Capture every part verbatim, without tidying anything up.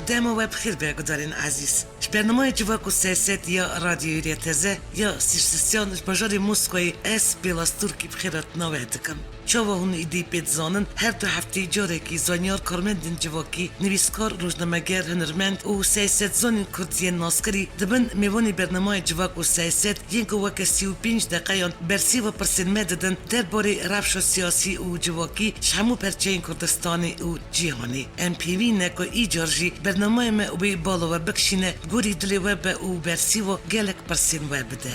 Dema we bi xêr be gudarên ezîz. Ji bernameyê Civak û Siyaset ya Radyoyê Rêteze ya Sîrsisyan ji bajarê Moskayê ez Bêlas Turkî bi xêratina we dikim. Çawa hûn êdî pê dizanin, her du hefteyê carekî zanyar, karmendên civakî, nivîskar, rojnameger, hunermend û siyasetzanên kurd yên naskirî dibin mêvanê bernameyê Civak û Siyaset yên ku weke sî û pênc deqeyan bersîva pirsên me didin derbarê rewşa siyasî û civakî ji hemû perçeyên Kurdistanê û cîhanê. Em pêwî ne ku îcar jî bernameyê me wê bala we bikişîne, gorî dilê we be û bersîva gelek pirsên we bide.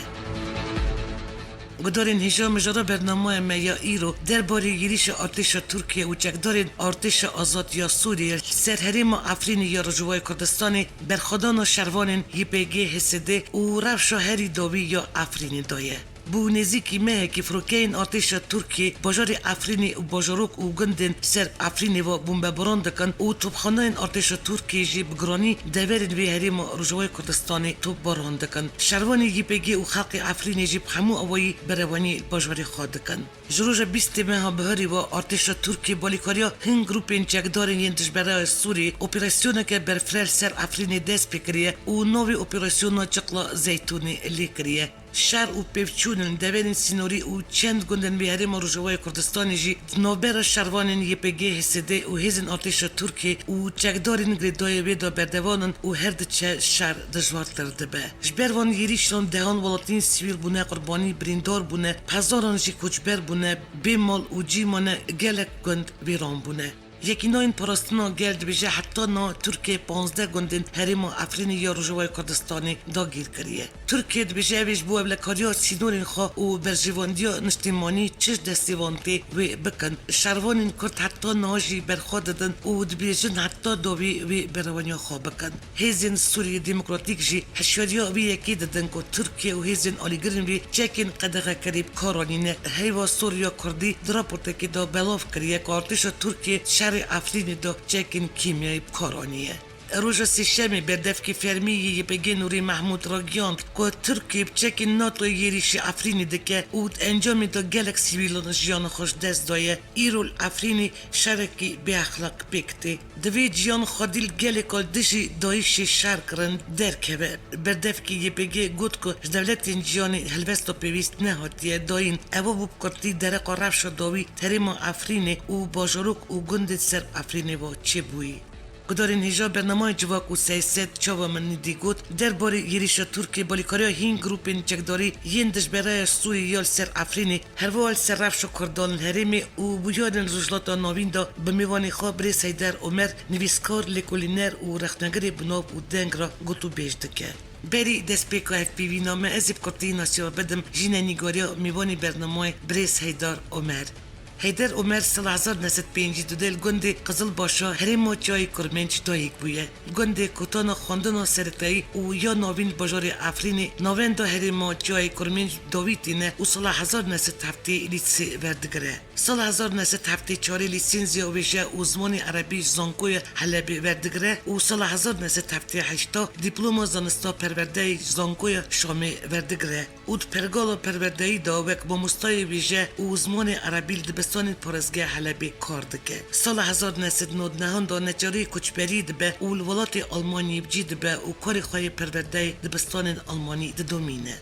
Gudarên hêja, mijara bernameyê me ya îro derbarê êrîşa artêşa Tirkiye û çekdarên Artêşa Azad ya Sûriyê li ser herêma Efrînê ya Rojavayê Kurdistanê, berxwedana şervanên Y P G H S D û rewşa herî dawî ya Efrînê de ye. Bû nêzîkî mehekî firokeyên artêşa Tirkiyê bajarê Efrînê û bajarok û gundên ser Efrînê ve bombebaran dikin û topxaneyên artêşa Tirkiyê jî bi giranî deverên vê herêma Rojavayê Kurdistanê topbaran dikin. Şervanê Y P G û xelkê Efrînê jî bi hemû awayî berevanî li bajarê xwe dikin. Ji roja bîstê meha biharê ve artêşa Tirkiyê balîkariya hin grûpên çekdarên yên dijberayê Sûriyê operasyoneke berfireh li ser Efrînê dest pê kiriye û navê operasyona Çiqla Zeytûnê lê kiriye. Şer û pevçûn in, deverên sînorî û çend gundên vê herêma Rojavayê Kurdistanê jî di navbera şervanên Y P G H S D û hêzên artêşa Tirkiyê û çekdarên girêdayê wê de berdewam in û her diçe şer dijwartir dibe. Ji ber van êrîşan dehan welatiyên sivîl bûne qurbanî, birîndar bûne, bi hezaran jî koçber bûne, bê mal û cî mane, gelek gund wêran bûne. Yekînayên Parastina Gel dibêje, heta niha Tirkiye panzdeh gundên herêma Efrînê ya Rojavayê Kurdistanê dagîr kiriye. Tirkiye dibêje, ew ê ji bo ewlekariya sînorên xwe û berjewendiya niştimanî çi ji destê wan tê wê bikin. Şervanên Kurd heta niha jî berxwe didin û dibêjin, heta dawî wê berevaniya xwe bikin. Hêzên Sûriyê Demokratîk jî hişyariya vê yekê didin ku Tirkiye û hêzên alîgirên wî çekên qedexekerî bi kar anîne. Heyva Sûriya Kurdî di raportekê de belav kiriye ku artêşa Tirkiyê di şerê Efrînê de çekên kîmyayî bi kar aniye. Roja Sêşemê berdevkê fermî yê Y P G Nûrî Mehmûd ragihand ku Tirkiye bi çekên NATO êrîşî Efrînê dike û di encamê de gelek sivîlan jiyana xwe ji dest daye. Îro li Efrînê şerekî bêexlaq pêk tê. Divê ciyan xwedî li gelê ku li dijî DAIŞê şer kirin derkeve. Berdevkê Y P G got ku ji dewletên cîhanê helwesta pêwîst nehatiye dayîn. Ew bû bi kurtî dereqa rewşa dawî di herêma Efrînê û bajarok û gundên ser Efrînê ve çêbûyî. Gudarên hêja, bernameyê Civak û Siyaset çawa min êdî got, derbarê êrîşa Tirkiyê balîkariya hîn grûpên çekdarî yên dijberaya Sûriyê ya li ser Efrînê, herwiha li ser rewşa Kurdan li herêmê û bûyerên Rojhilata Navîn de bi mêvanê xwe birêz Heyder Omer, nivîskar, lêkolîner û rexnegerê bi nav û deng re gotûbêj dike. Berî destpêka hevpeyvîna me, ez ê bi kurtî nasiya bidim jînenîgariya mêvanê bernameyê birêz Heyder Omer. Heyder Omer sala hezar neh sed pêncî du de li gundê Qizilbaşa herêma Çiyayê Kurmênc dayik bûye. Li gundê kotana xwendina seretayî û ya navîn bajarê Efrînê navenda herêma Çiyayê Kurmênc dawî tîne û sala hezar neh sed heftê lîsê verdigire. Sala hezar neh sed heftê çarê lîsensiya wêje û zimanê erebî ji Zankoya Helebê verdigire û sala hezar neh sed heftê heşta dîploma zanista perwerdeyê ji Zankoya Şamê verdigire. û di pergala perwerdeyî de wek mamostayê wêje û zimanê erebî li dibistanên parêzgeha Helebê kar dike. Sala hezar neh sed nod nehan de neçarî koçberî dibe û li welatê Almanyê bi cî dibe û karê xwe yê perwerdeyê dibistanên Almanî didomîne.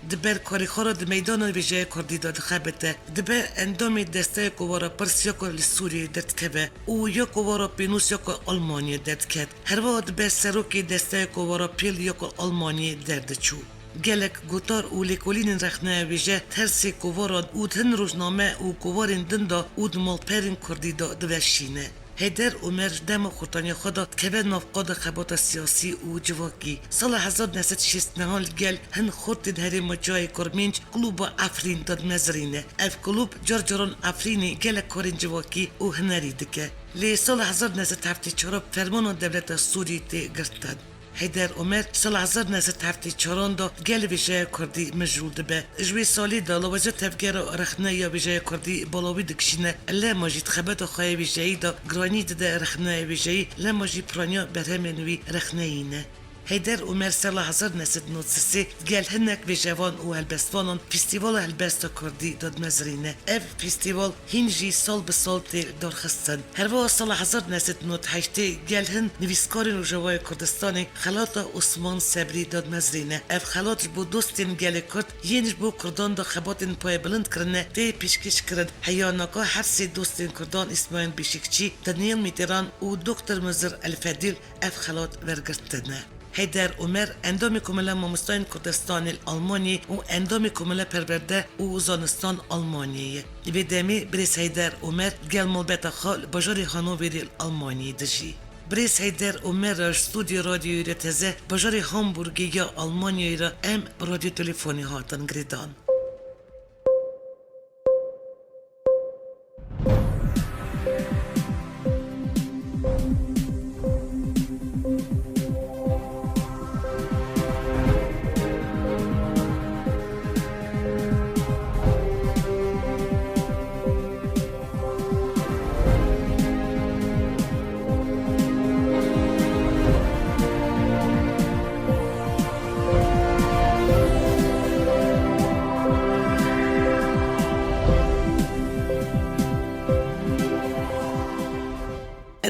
Di ber karê xwe re di meydana wêjeya kurdî de dixebite, dibe endamê desteya kovara pirs ya ku li Sûriyeyê derdikeve û ya kovara pênûs ya ku Almanyê derdiket. Herwiha dibe serokê desteya kovara pêl ya ku Almanyê derdiçû. Gelek gotar û lêkolînên rexneya wêje di her sê kovaran û di hin rojname û kovarên din de û di malperên kurdî de diveşîne. Heyder Omer ji dema xurtaniya xwe de dikeve nav qada xebata siyasî û civakî. Sala hezar neh sed şêst nehan li gel hin xortên herêma Çiyayê Kurmênc Klûba Efrîn de dinezirîne. Ev klûb car caran Efrînê gelek karên civakî û hunerî dike. Lê sala hezar neh sed heftê çar bi fermana dewleta Sûrî tê girtin. Heyder Omer sala hezar neh sed heftê çaran de gel wêjeya kurdî mijûl dibe. Ji wê salê de lawiza tevgera rexne ya wêjeya kurdî balawî dikişîne, lema jî di xebata xwe ya wêjeyî de giranî dide rexneya wêjeyî, lema jî piraniya berhemên wî rexneyî ne. Heyder Omer sala hezar neh sed nod sisê gel hinek vêjevan û helbestvanan Festîvala Helbesta Kurdî dadmezirîne. Ev festîval hîn jî sal bi sal tê darxistin. Herwiha sala hezar neh sed nod heştê gel hin nivîskarên Rojavayê Kurdistanê xelata Osman Sebrî dadmezirîne. Ev xelat ji bo dostên gelê Kurd yên ji bo Kurdan de xebatên payebilind kirine tê pêşkêş kirin. Heya naka her sê dostên Kurdan Îsmaîl Bêşikçî, Daniel Mitterrand û Doktor Muzir El Fedîl ev xelat wergirtine. Heyder Omer endamê Komela Mamostayên Kurdistanê li Almanyê û endamê Komela Perwerde û Zanistan Almanyê ye. Di vê demê birêz Heyder Omer gel malbeta xwe li bajarê Hanoverê li Almanyê dijî. Birêz Heyder Omer re ji stûdyo Radyoyê Rêteze bajarê Hamburgê ya Almanyayê re em bi radyo telefonê hatin girêdan.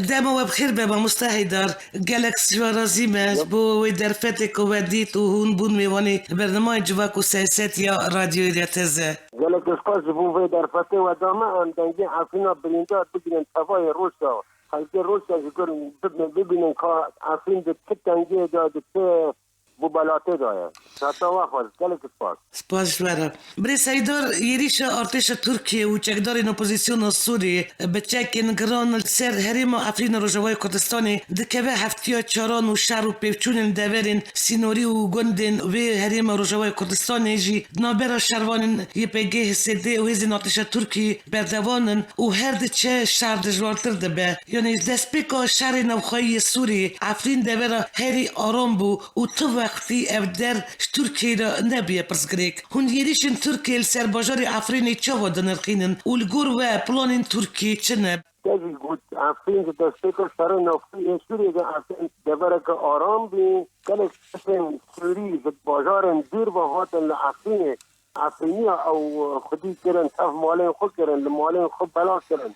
Dema we bi xêr be, mamoste Heydar. Gelek ji we razî me ji bo wê derfetê ku we dît û hûn bûn mêvanê bernameyê Civak û Siyaset ya Radyoyê Rêteze. Gelek spas ji bo vê derfetê we da me. Em dengê Efrîna birîndar bigrin tevayê Rûsya. Xelkê Rûsya ji gor bibînin ka Efrîn di çi tengiyê de, di çi bûbelatê de ye. Heta we xwest, gelek spas. Spas ji we re. Birêz Heydar, êrîşa artêşa Tirkiyê û çekdarên opozîsyona Sûriyê bi çekên giran li ser herêma Efrîna Rojavayê Kurdistanê dikeve heftiya çaran û şer û pêvçûnên deverên sînorî û gundên wê herêma Rojavayê Kurdistanê jî di navbera şervanên Y P G H S D û hêzên artêşa Tirkiyê berdewam in û her diçe şer dijwartir dibe. Yanî ji destpêka şerê navxweyî yê Sûriyê, Efrîn devera herî aram bû û tu wextî ev der ji Tirkiyeyê re nebûye pirsgirêk. Hûn êrîşên Tirkiyê li ser bajarê Efrînê çawa dinirxînin û li gor we planên Tirkiyê çi ne? Te jî got, Efrîn di destpêka şerê navxweyî yê Sûriyê de Efrîn devereke aram bû. Gelek kesên Sûrî ji bajarên dûr ve hatin li Efrînê. Efrîniya ew xwedî kirin, tev malên xwe kirin, li malên xwe bela kirin.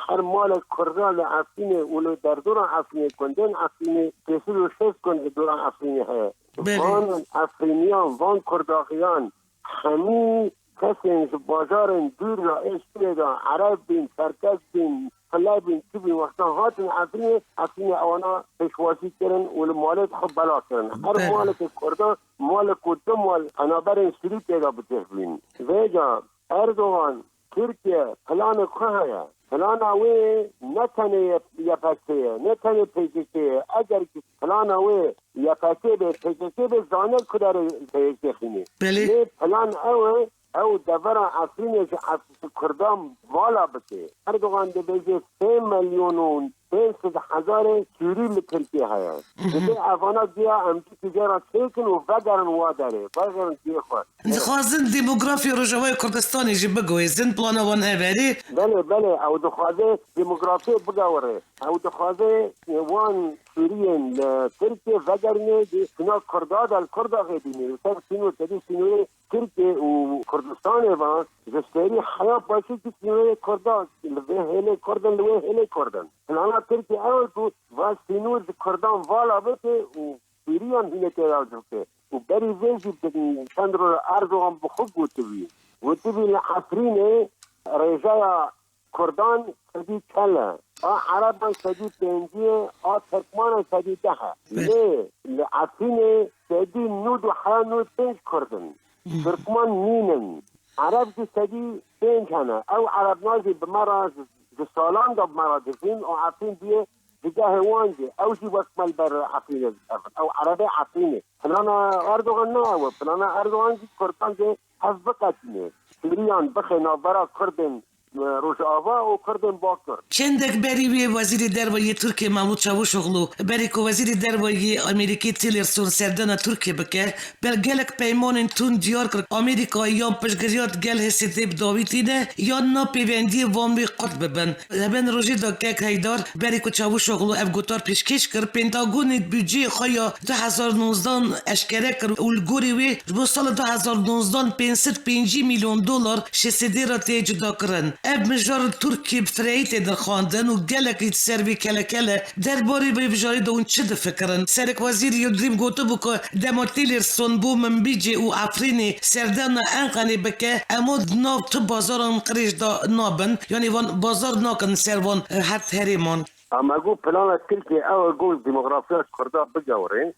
Her malek Kurda li Efrînê û li derdora Efrînê, gundên Efrînê, pênc sed û şêst gund li dora Efrînê heye. Belê. Van Efrîniyan, van Kurdaxiyan, hemî kesên ji bajarên dûr re ê Sûriyê de, Ereb bîn, Çerkes bîn, Xilebîn, çi bîn, wexta hatin Efrînê, Efrînê ewana pêşwazî kirin û li malê xwe bela kirin. Her Be- malekê Kurda, malek û du mal penaberên Sûrî tê de bi cih bîn. Vêca Erdogan, Tirkiye planê xwe heye. Plana wê ne tenê Y P G ye, ne tenê P K K ye. Eger ki plana wê Y P G bê, P K K bê, zane ku derê P Y K xînê. Belê. Lê plan ew e, ew devera Efrînê ji Ef-, ji Kurdan vala bike. Erdogan dibêje sê milyon û pênc sed hezarê Sûrî li Tirkiyê heye. Dibê evana diya em dî tijara çêkin û vegerin wa derê, vegerin cihê xwe. Dixwazin demografiya Rojavayê Kurdistanê jî biguhêzin, plana wan ev e. Belê, belê, ew dixwaze demografiyê bigewire. Ew dixwaze wan Sûriyên li Tirkiyê vegerine, di sina Kurda de, li Kurda xêdîne, li ser sînor, sedî sînorê Tirkiye û Kurdistanê ve ji serî heya paşê ki sînorê Kurda, li vê hêlê Kurd in, li wê hêlê Kurd in. Plana Tirkiye ew e ku va sînor ji Kurdan vala bike û Sûriyan hînê tê de bike. Û berî vê jî bi çend roj Erdogan bi xwe gotibî. Gotibî li Efrînê rêjeya Kurdan sedî çel e, a Ereban sedî pêncî ye, a Tirkmanan sedî deh e. Lê li Efrînê sedî nod û heya nod pênc Kurd in. Tirkman nînin. Ereb jî sedî pênc hene. Ew Erebna jî bi me re ji, ji salan de bi me re dijîn û Efrîn bûye cigehê wan jî. Ew jî wek me li ber Efrînê dikevin. Ew Erebê Efrînê. Plana Erdogan ne ew e. Plana Erdogan jî Kurdan jî hev biqetîne. Sûriyan bixe navbera Kurdên Rojava û Kurdên Bakur. Çendek berî wê Wezîrê Derve yê Tirkiyê Mevlût Çavuşoglu, berî ku Wezîrê Derve yê Amerîkî Tillerson serdana Tirkiyê bike, gelek peymanên tund diyar kir, Amerîka yan piştgiriya gel H S D bi dawî tîne, yan na pêvendiyê van wê qut bibin. Li bin rojê de kek Heydar, berî ku Çavuşoglu ev gotar pêşkêş kir, Pentagonê budceyê xwe ya du hezar nozdan eşkere kir û li gorî wê ji bo sala du hezar nozdan pênc sed pêncî milyon dolar H S D re tê cudakirin. Ev mijar li Tirkiyê bi firehî tê nirxandin û gelekî di ser vê kelekele. Derbarê vê mijarê de hûn çi difikirin? Serekwezîr Yildirim gotibû ku dema Tillerson bû Minbicê û Efrînê serdana Enqenê bike, em û di nav tu bazaran qirêj de nabin, yanî van bazar nakin ser van, e, heft herêman. Ama got plana Tirkiye ew e, got demografiya Kurda bigewrê.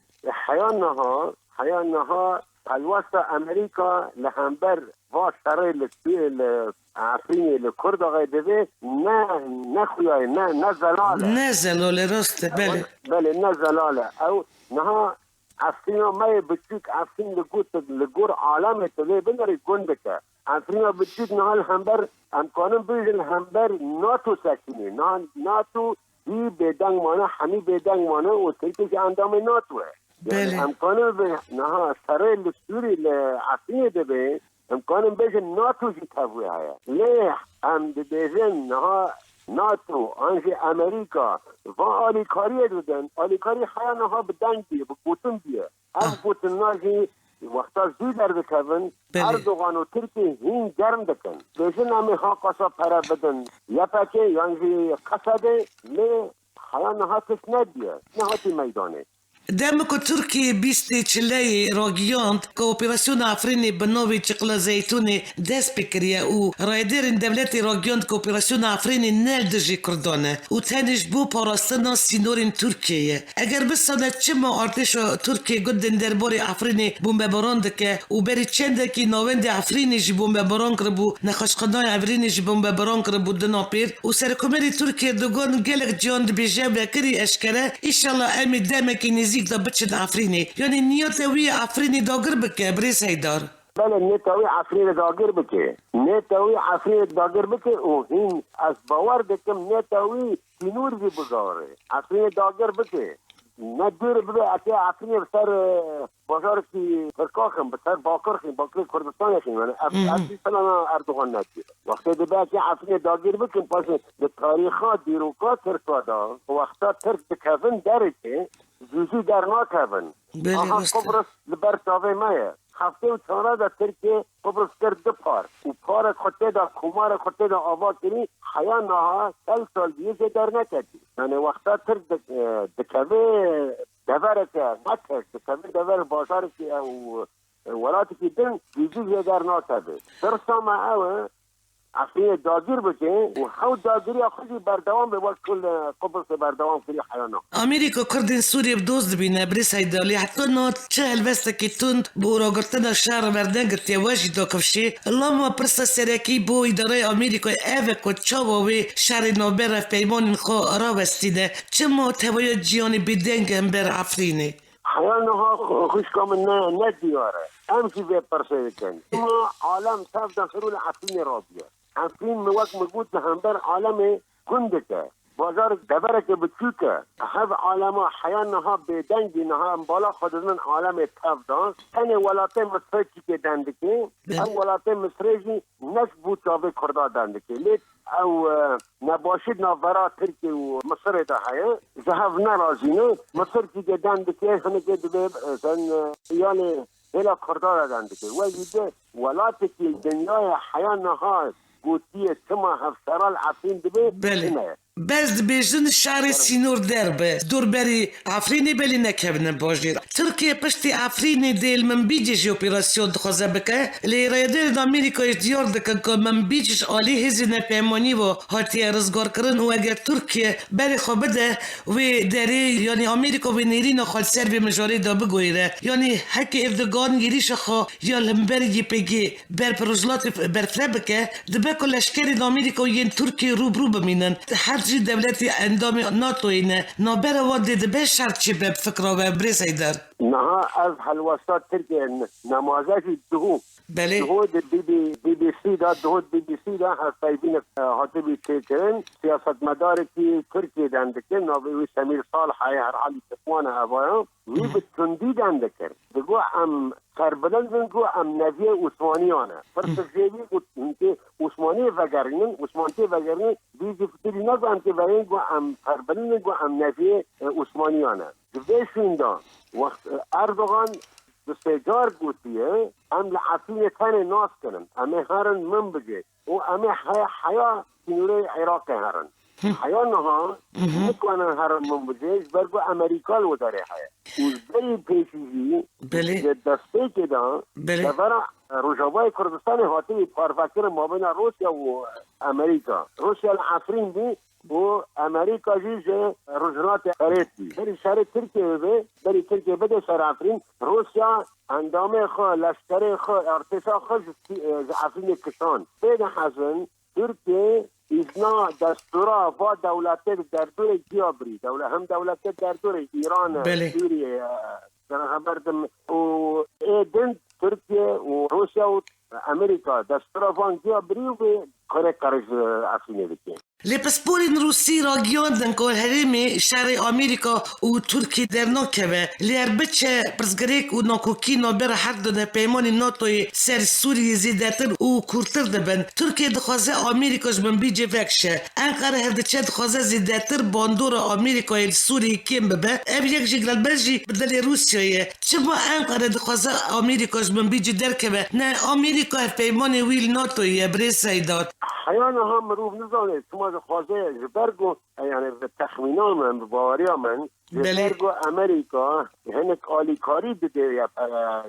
Heya niha, heya niha helwesta Amerîka li hember va şerê li Sûriyê, li Efrînê, li Kurdaxê divê ne, ne xuya ye, ne, ne zelal e. Ne zelal e, rast e, belê. Belê, ne zelal e. Ew niha Efrîna me yê biçûk, Efrîn li got, li gor alemê tu lê binerî gundek e. Efrîna biçûk niha li hember, em kanin bêjin li hember NATO sekinî. Niha NATO hî bêdeng mane, hemî bêdeng mane û Tirkiye jî endamê NATO ye. Yani Belê. Em kanin bi niha serê li Sûrî, li Efrînê dibe, em kanin bêjin NATO jî tev wê heye. Lê em dibêjin niha NATO an jî Amerîka van alîkariyê didin. Alîkarî heya niha bi deng bûye, bi gotin bûye. Ev Ah. gotina jî wexta zû derdikevin, Belê. Erdogan û Tirkî hîn germ dikin. Dibêjin em ê ha qasa pere bidin Y P G yan jî Qesedê, lê heya niha tişt nediye. Nehatî meydanê. Dem ku Tirkiye bîstê çileyê ragihand ku operasyona Efrînê bi navê Çiqla Zeytûnê dest pê kiriye û rayedarên dewletê ragihand ku operasyona Efrînê ne li dijî Kurdan e û tenê ji bo parastina sînorên Tirkiyê ye. Eger bisane çima artêşa Tirkiyê gundên derbarê Efrînê bombebaran dike û berî çendekî navendê Efrînê jî bombebaran kiribû, nexweşxanaya Efrînê jî bombebaran kiribû dina pêr û Serokkomarê Tirkiyê Erdogan gelek caran dibêje vekirî eşkere, Înşallah em ê demekî nêzîk de biçin Efrînê. Yanî niyeta wî ye Efrînê dagir bike, birêz Heydar. Belê, niyeta wî Efrînê dagir bike. Niyeta wî Efrînê dagir bike û hîn ez bawer dikim niyeta wî sînor jî bigere. Efrînê dagir bike. Ne dûr bibe, eke Efrînê bi ser, e, bajarekî Tirka xin, bi ser Bakur xin, Bakurê Kurdistanê xin. Yani ev, Mhm. ev jî plana Erdogan nedî. Wextê dibe eke Efrînê dagir bikin, paşê di tarîxa dîroka Tirka de, wexta Tirk dikevin derê, zû zû dernakevin. Belê, Aha rast e. Qubris li ber çavê me ye. Heftê û çar de Tirkiye Qubris kir du par û parek xwe tê de, komarek xwe tê de ava kirî, heya niha sel sal bûye jê derneketî. Yani wexta Tirk dik-, e, dikeve devereke, ne Tirk, dikeve dever bajarekî ew, e, welatekî din, zû zû jê dernakeve. Tirsa me ew e, Efrînê dagir bike û hew dagiriya xwe jî berdewam be, wek ku li Qubrisê berdewam kirî heyana. Amerîka Kurdên Sûriyê bi dost dibîne, birêz Heydar, lê heta niha çi helwestekî tund bo ragirtina şer wernegirtiye, we jî dakifşê. Lama pirsa serekî bo îdareya Amerîkayê ev e ku çawa wê şerê navber ev peymanên xwe rawestîne. Çima tevahiya cîhanê bêdeng e hember Efrînê? Heya niha xwe-, xwişka min ne, ne diyar e. Em jî vê pirsê dikin. Çima alem tev de xirû li Efrînê rabiye? Efrîn min wek min got li hember alemê gundek e. Bajar devereke biçûk e. Hev alema heya niha bêdeng bî, niha em bala xwe didin alemê tev de. Tenê welatê Misirê çîkê den dike. Belê. Ev welatê Misirê jî ne ji bo çavê Kurda den dike. Lê ew, e, nebaşî di navbera Tirkiye û Misirê de heye. Ji hev ne razî ne. Misir çîkê den dike, hinekê divê, e, sen, e, yanê hêla Kurda re den dike. We jî de welatekî dinyaya heya niha gotiye çima hevşera li Efrîn dibe, Belê. Çima ye? Berz dibêjin şerê sînor derbe, dorberî Efrînê belê nekevine bajêr. Tirkiye piştî Efrînê dê li Minbicê jî operasyon dixwaze bike, lê rayedarên Amerîkayê jî diyar dikin ku Minbic ji alî hêzên nepeymanî ve hatiye rizgarkirin û eger Tirkiye berê xwe bide, wê derê, yanî Amerîka wê nêrîna xwe li ser vê mijarê de biguhêre. Yanî heke Erdogan êrîşa xwe ya li hember Y P G ber bi Rojhilatê berfireh bike, dibe ku leşkerên Amerîka û yên Tirkiyê rû bi rû bimînin. Her jî dewletê endamê NATOyê ne. Navbera wan dê dibe şer çêbe bi fikra we, birêz Heyder? Niha ev helwesta Tirkiyê n-, nemaze jî duhû Belê. Diho di B B, B B C de, diho di B B C de hevpeyvînek, e, hatibî çêkirin. Siyasetmedarekî Tirkiyê dem dike. Navê wî Semîr Salihê, herhalî Tirkman e evaya. Wî bi tundî dem dikir. Digo em serbilind in ku em neviyê Osmaniyan e. Pirsik jê bî ku hûn tê Osmaniyê vegerînin, Osman tê vegerînin, dî jî fikirî ne ku em tê vegerînin ku em serbilind in ku em neviyê, e, Osmaniyan e. Di vê şûn de wext, e, Erdogan du sê car gotiye, em li Efrînê tenê nas kirin. Em ê herin Minbicê û em ê heya, heya sînorê Iraqê herin. Heya niha nikarin herin Minbicê, ji ber ku Amerîka li wê derê heye. Û berî pêşî jî, belê, di destpêkê de, belê, devera Rojavayê Kurdistanê hatibî parvekirin mabêna Rûsya û Amerîka. Rûsya li Efrîn bî û Amerîka jî ji Rojhilatê Xerêt bî. Berî şerê Tirkiyê bibe, berî Tirkiye bide ser Efrîn, Rûsya endamê xwe, leşkerê xwe, artêşa xwe ji, ji Efrînê kişand. Pê dihezin Tirkiye îzna destûra va dewletê di derdorê giya birî. Dewle-, hem dewletê derdorê Îran e, belê, Sûriye, e, Sana xeber dim û ê din Tirkiye û Rûsya û Amerîka destûra van giya birî û vê karê karê ji Efrînê dike. Lê pisporên Rûsî ragiyandin ku herêmê şerê Amerîka û Tirkiyê dernakeve. Lê her biçe pirsgirêk û nakokî navbera her du hevpeymanên NATOyê ser Sûriyê zêdetir û kûrtir dibin. Tirkiye dixwaze Amerîka ji Minbicê vekişe. Enqere hevdiçe dixwaze zêdetir bandora Amerîkayê li Sûriyê kêm bibe. Ev yek ji gelber jî bi dilê Rûsyayê ye. Çima Enqere dixwaze Amerîka ji Minbicê derkeve? Ne Amerîka hevpeymanê wî li NATOyê ye, birêz Seydar. Heya niha mirov nizane çima dixwaze, ji ber ku, yani bi texmîna min, bi baweriya min, ji, belê, ber ku Amerîka hinek alîkarî dide Y P,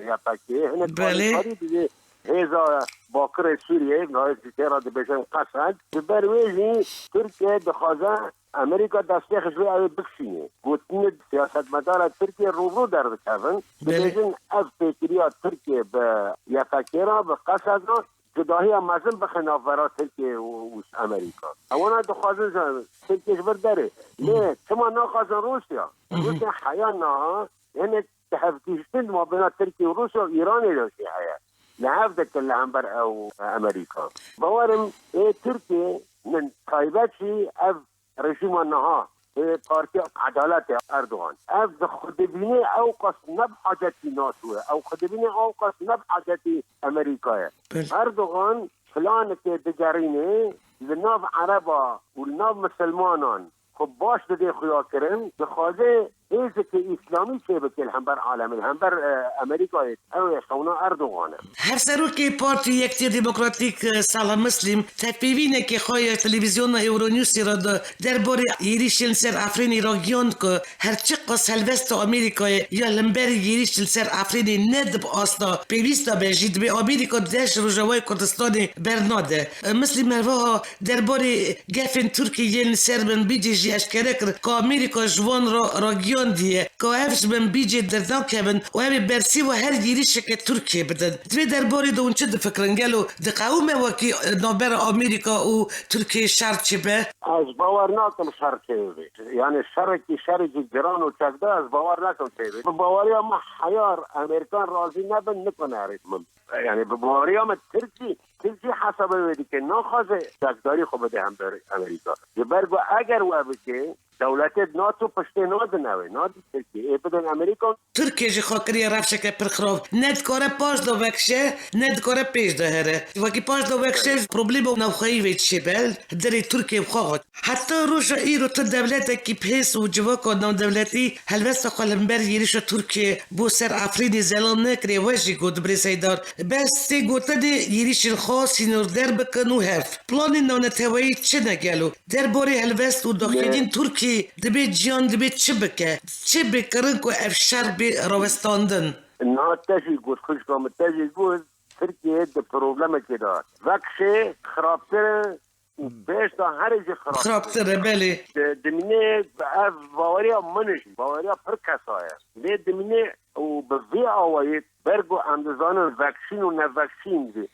Y P G, hinek, belê, alîkarî dide hêza Bakurê Sûriyê, navê jî tê re dibêjin Qesed. Ji ber wê jî Tirkiye dixwaze Amerîka destpêk ji wê ew ê bikişîne. Gotinê siyasetmedara Tirkiye rû bi rû derdikevin. Belê. Dibêjin ev pêkiriya Tirkiye bi Y P G re, bi Qesed re cudahiya mezin bixe navbera Tirkiye û, û Amerîka. Ewana dixwazin ji Tirkiye ji vir derê. Lê çima naxwazin Rûsya? Rûsya heya niha hinek di hevgihiştin di mabêna Tirkiye û Rûsya û Îranê de jî heye. Li hev dikin li hember ew Amerîka. Bawerim ê Tirkiye min taybet jî ev rejîma niha, ê Partiya Edaletê Erdogan, ev di xwe dibîne ew qas ne bi hacetî NATO ye, ew xwe dibîne ew qas ne bi hacetî Amerîka ye. Belê. Erdogan planekê digerîne li nav Ereba û li nav Misilmanan xwe baş dide xuyakirin, dixwaze hêzeke îslamî çêbike li hember alemê, li hember, e, Amerîkayê. Ew ê xewna Erdogan e. Hevserokê Partî Yekitî Demokratîk, e, Salih Muslim, tevpeyvînekê xwe ya televîzyona Euronewsê re di derbarê êrîşên li ser Efrînê ragihand ku her çiqas helwesta Amerîkayê ya li hember êrîş li ser Efrînê ne di bi asta pêwîst de be jî, dibê Amerîka dest ji Rojavayê Kurdistanê bernade. E, Muslim herwiha derbarê gefên Tirkiyê yên li ser Minbicê jî eşkere kir ku Amerîka ji wan re ragiyandiye ku ev ji Minbicê dernakevin û ew ê bersîva her êrîşeke Tirkiyê bidin. Di vê derbarê de hûn çi difikirin? Gelo diqewime wekî navbera Amerîka û Tirkiyê şer çêbe? Ez bawer nakim şer çêbibe. Yani şerekî, şerekî giran û çekdar ez bawer nakim çêbibe. Bi baweriya me heyar Amerîkan razî nebin, nikune erê min. Yani bi baweriya me Tirkî Tirkî hesabê wê dike, naxwaze çekdarî xwe bide hember Amerîka. Ji ber ku eger we bike, dewletê NATO piştê nadin ew ê, nadin Tirkiyê, ê bidin Amerîka. Tirkiye jî xwe kiriye rewşeke pir xirab. Ne dikare paş de vekişe, ne dikare pêş de here. Wekî paş de vekişe, problema navxweyî wê çêbe, derê Tirkiye bi xwe hat. Heta roja îro tu dewletekî bi hêz û civaka navdewletî helwesta xwe li hember êrişa Tirkiye bo ser Efrînê zelal nekiriye, we jî got birêz Heydar. Bes tê gotinê êrîşên xwe sînorder bikin û hev. Planên navneteweyî çi ne gelo? Derbarê helwest û daxuyaniyên Tirkiyê dibê ciyan dibê çi bike? Çi bê kirin ku ev şer bê rawestandin? Niha te jî got, xwişka min, te jî got, Tirkiye di problemekê de. Vekişê xirabtir e û pêş de herê jî xirabtir e. Xirabtir e, belê. Di-, dimîne ev baweriya min e jî, baweriya pir kesa ye. Lê dimîne û bi vê awayî ber ku em dizanin vekişîn û nevekişîn jî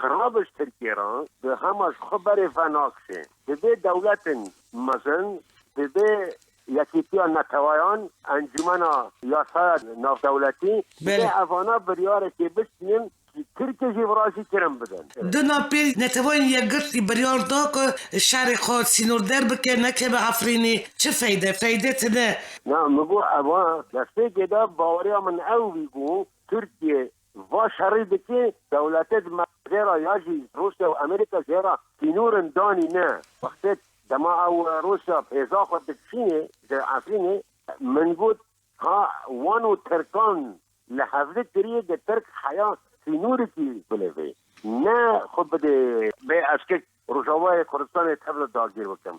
xirab ji Tirkiyê re, di hema ji xwe berê venakişê. Divê dewletên mezin, divê Yekîtiya Netewayan, Encûmena Yasaya Navdewletî, divê, belê, evana biryarekê bistînin, Tirkiyê jî vira jî kirin bidin. Dina pê Neteweyên Yekgirtî biryar da ku şerê xwe sînorder bike, nekeve Efrînê. Çi feyde? Feyde tine. Na, min got, eva destpêkê de baweriya min ew bî ku Tirkiye va şerî dike, dewletê di me jê re ya jî Rûsya û Amerîka jê re sînorin danî ne. Wextê dema ew Rûsya hêza xwe dikişînê ji Efrînê, min got, ha, wan û Tirkan li hevdî kirî, di Tirk heya sînorikî bilêvê. Ne xwe bidê bê ez kek Rojavayê Kurdistanê tevli dagir bikim.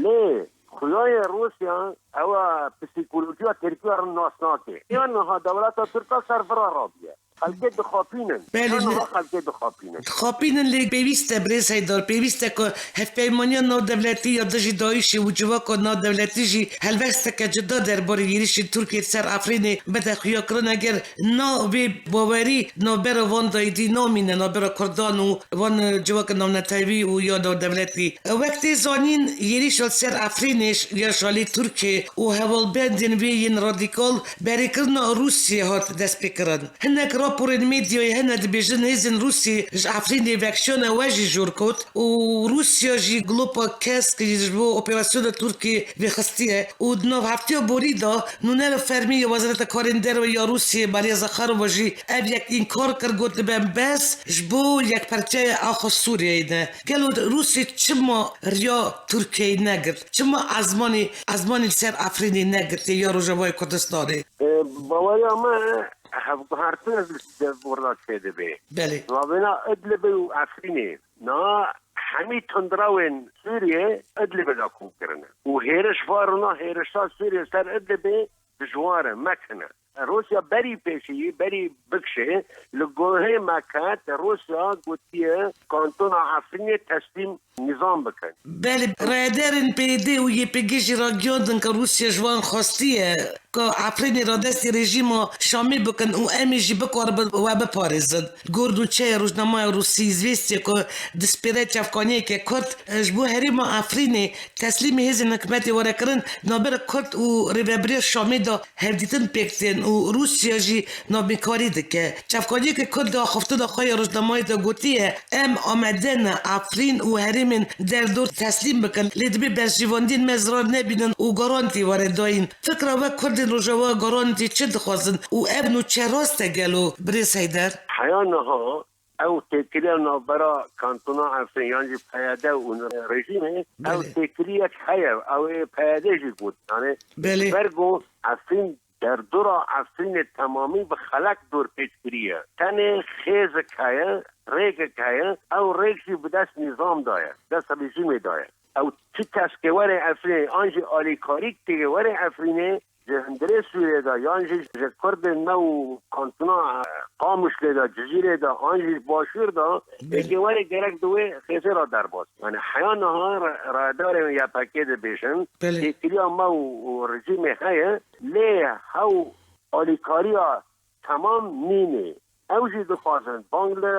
Lê xuyayê Rûsya ew e, psîkolojiya Tirkiya re nas nake. Ya niha dewleta Tirka ser vira rabiye. Xelkê dixapînin. Belê, Ya niha ne- xelkê dixapînin. Dixapînin, lê pêwîst e, birêz Heydar, pêwîst e ku hevpeymaniya navdewletî ya dijî DAIŞê û civaka navdewletî jî helwesteke cuda derbarê êrişên Tirkiyê li ser Efrînê bide xuyakirin. Eger na vê bawerî navbera van dayî dî namîne, navbera Kurdan û van, e, civaka navnetewî û ya navdewletî. Wek tê zanîn, êrîşa li ser Efrînê ş-, ya ji alî Tirkiyê û hevalbendên wê yên radîkal berêkirina Rûsiyê hat destpêkirin. Hinek raporên medyayê hene dibêjin hêzên Rûsiyê ji Efrînê vekişiyane we jî jor kot û Rûsya jî glopa kesk ji bo operasyona Tirkiyê vêxistiye û di nav heftiya borî de nûnerê fermî ya Wezareta Karên Derve ya Rûsiyê Maria Zakharova jî ev yek înkar kir, got, dibe bes ji bo yekparçeya axa Sûriyeyê ne. Gelo Rûsya çima riya Tirkiyeyê negirt? Çima ezmanê, ezmanê li ser Efrînê negirtê ya Rojavayê Kurdistanê? E, baweriya me hevguhertin li Dewrda çêdibe. Belê. Navbêna Idlibê û Efrînê. Niha hemî tundrewên Sûriyê Idlibê de kom kirine. Û hêriş va rûna hêrişa Sûriyê ser Idlibê dijwar e, mekine. Rûsya berî pêşî, berî bikişê, li guhê me ket, Rûsya gotiye kantona Efrînê teslîm nîzam bikin. Belê, rayedarên P Y D û Y P G jî ragihîndin ku Rûsya ji wan xwestiye ku Efrînê radestî rejîma Şamê bikin û em ê jî bikaribin we biparêzin. Gor nûçeya rojnameya Rûsî Izvestiya ku dispêre çavkaniyeke Kurd, e, ji bo herêma Efrînê teslîmê hêzên hikûmetê were kirin, navbera Kurd û rêvebiriya Şamê de hevdîtin pêk tên û Rûsya jî navbînkarî dike. Çavkaniyeke Kurd di axaftina xwe ya rojnamayê de gotiye, em amade ne Efrîn û herêmên derdor teslîm bikin, lê dibê berjewendiyên me zirar nebînin û garantî were dayîn. Fikra we Kurdên Rojava garantî çi dixwazin û ev nûçe rast e gelo, birêz Heyder? Heya niha ew têkiliya navbera kantona Efrîn yan jî P Y D û rejîmê, ew Belê. têkiliyek heye, ew ê P Y D jî got. Yani Belê. ber ku Efrîn derdora Efrînê temamî bi xelek dorpêç kiriye. Tenê xêzek heye, rêkek heye, ew rêk jî bi dest nîzam de ye, dest rejîmê de ye. Ew çi keskê were Efrînê, an jî alîkarîk tê were Efrînê, ji hundirê Sûriyê de, yan jî ji Kurdên me û kantona Qamişlê de, Cizîrê de, an jî ji Başûr de, Belê. êkê were gerek di wê xêzê re derbas. Yani heya niha re-, rayedarên Y P G dibêjin, Belê. têkiliya me û, û rejîmê heye, lê hew alîkariya temam nînê. Ew jî dixwazin bang li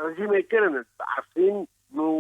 rejîmê kirin, Efrîn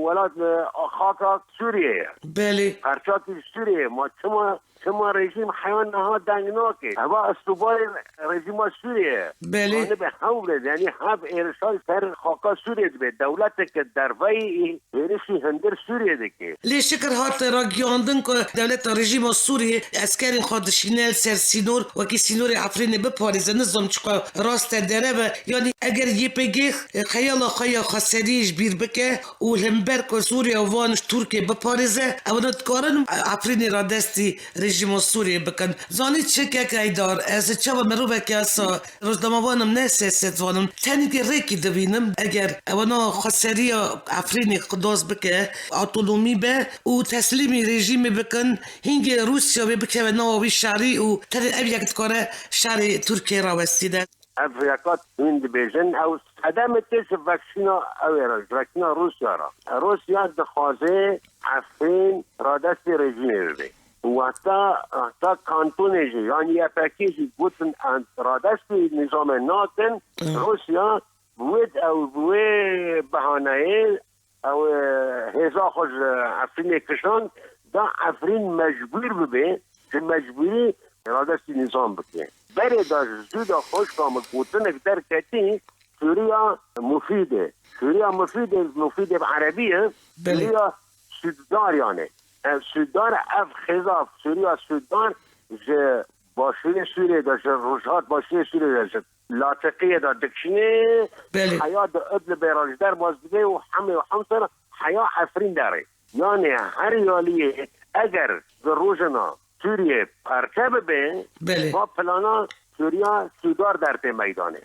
welat li xaka Sûriyê ye. Belê. Parçakî Sûriyê ye. Ma çima, çima rejîm heya niha deng nake? Eva estûbarê rejîma Sûriyê ye. Belê. Anibe hewl e, yani hev êrişa ser xaka Sûriyê dibe. Dewleteke derveyî hêrişî hundir Sûriyê dike. Lê şikir hate ragihandin ku dewleta rejîma Sûriyê eskerên xwe dişîne li ser sînor, wekî sînorê Efrînê biparêze, nizam çiqa rast e, derev e. Yanî eger Y P G xeyala xwe ya xweseriyê ji bîr bike û li hember ku Sûriya van ji Tirkiyê biparêze, ew ne dikarin Efrînê radestî rejîma Sûriyê bikin. Zanî çi kek Heydar, ez çawa miroveke esa Rojnamevanim ne siyasetvanim, tenê rêkî dibînim, eger ewana xweseriya Efrînê xilas bike, otonomî be û teslîmî rejîmê bikin, hingê Rûsya wê bikeve nava wî şerî û tenê ev yek dikare şerê Tirkiyê rawestîne. Ev rêka hûn dibêjin, ew sedemê tê ji vekişîna ew ê re, ji vekişîna Rûsya re. Rûsya dixwaze Efrîn radestê rejîmê bibe. Û heta, heta kantonê jî, yanî Y P G jî gotin em radestî nîzamê nakin, Hı. Rûsya bi wê, ew bi wê behaneyê, ew, e, hêza xwe ji Efrînê kişand, da Efrîn mecbûr bibe, ji mecbûrî radestî nîzam bike. Berê de ji zû de xweşka min gotinek derketî, Sûriya Mufîdê. Sûriya Mufîdê, Mufîdê bi erebî ye. Belê. Sûriya Sûddar yani. Ev Sûddar, ev xêza Sûriya Sûddar ji başûrê Sûriyê de, ji rojhat başûrê Sûriyê de, ji Latiqiyê de dikişînê, Belê. Heya di Idlibê re ji derbas dibê û Hemê û Hemsê re heya Efrîn derê. Yani her yaliyê eger di rojina Sûriyê perçe bibe, Belê. Va plana Sûriya Sûdar dertê meydanê.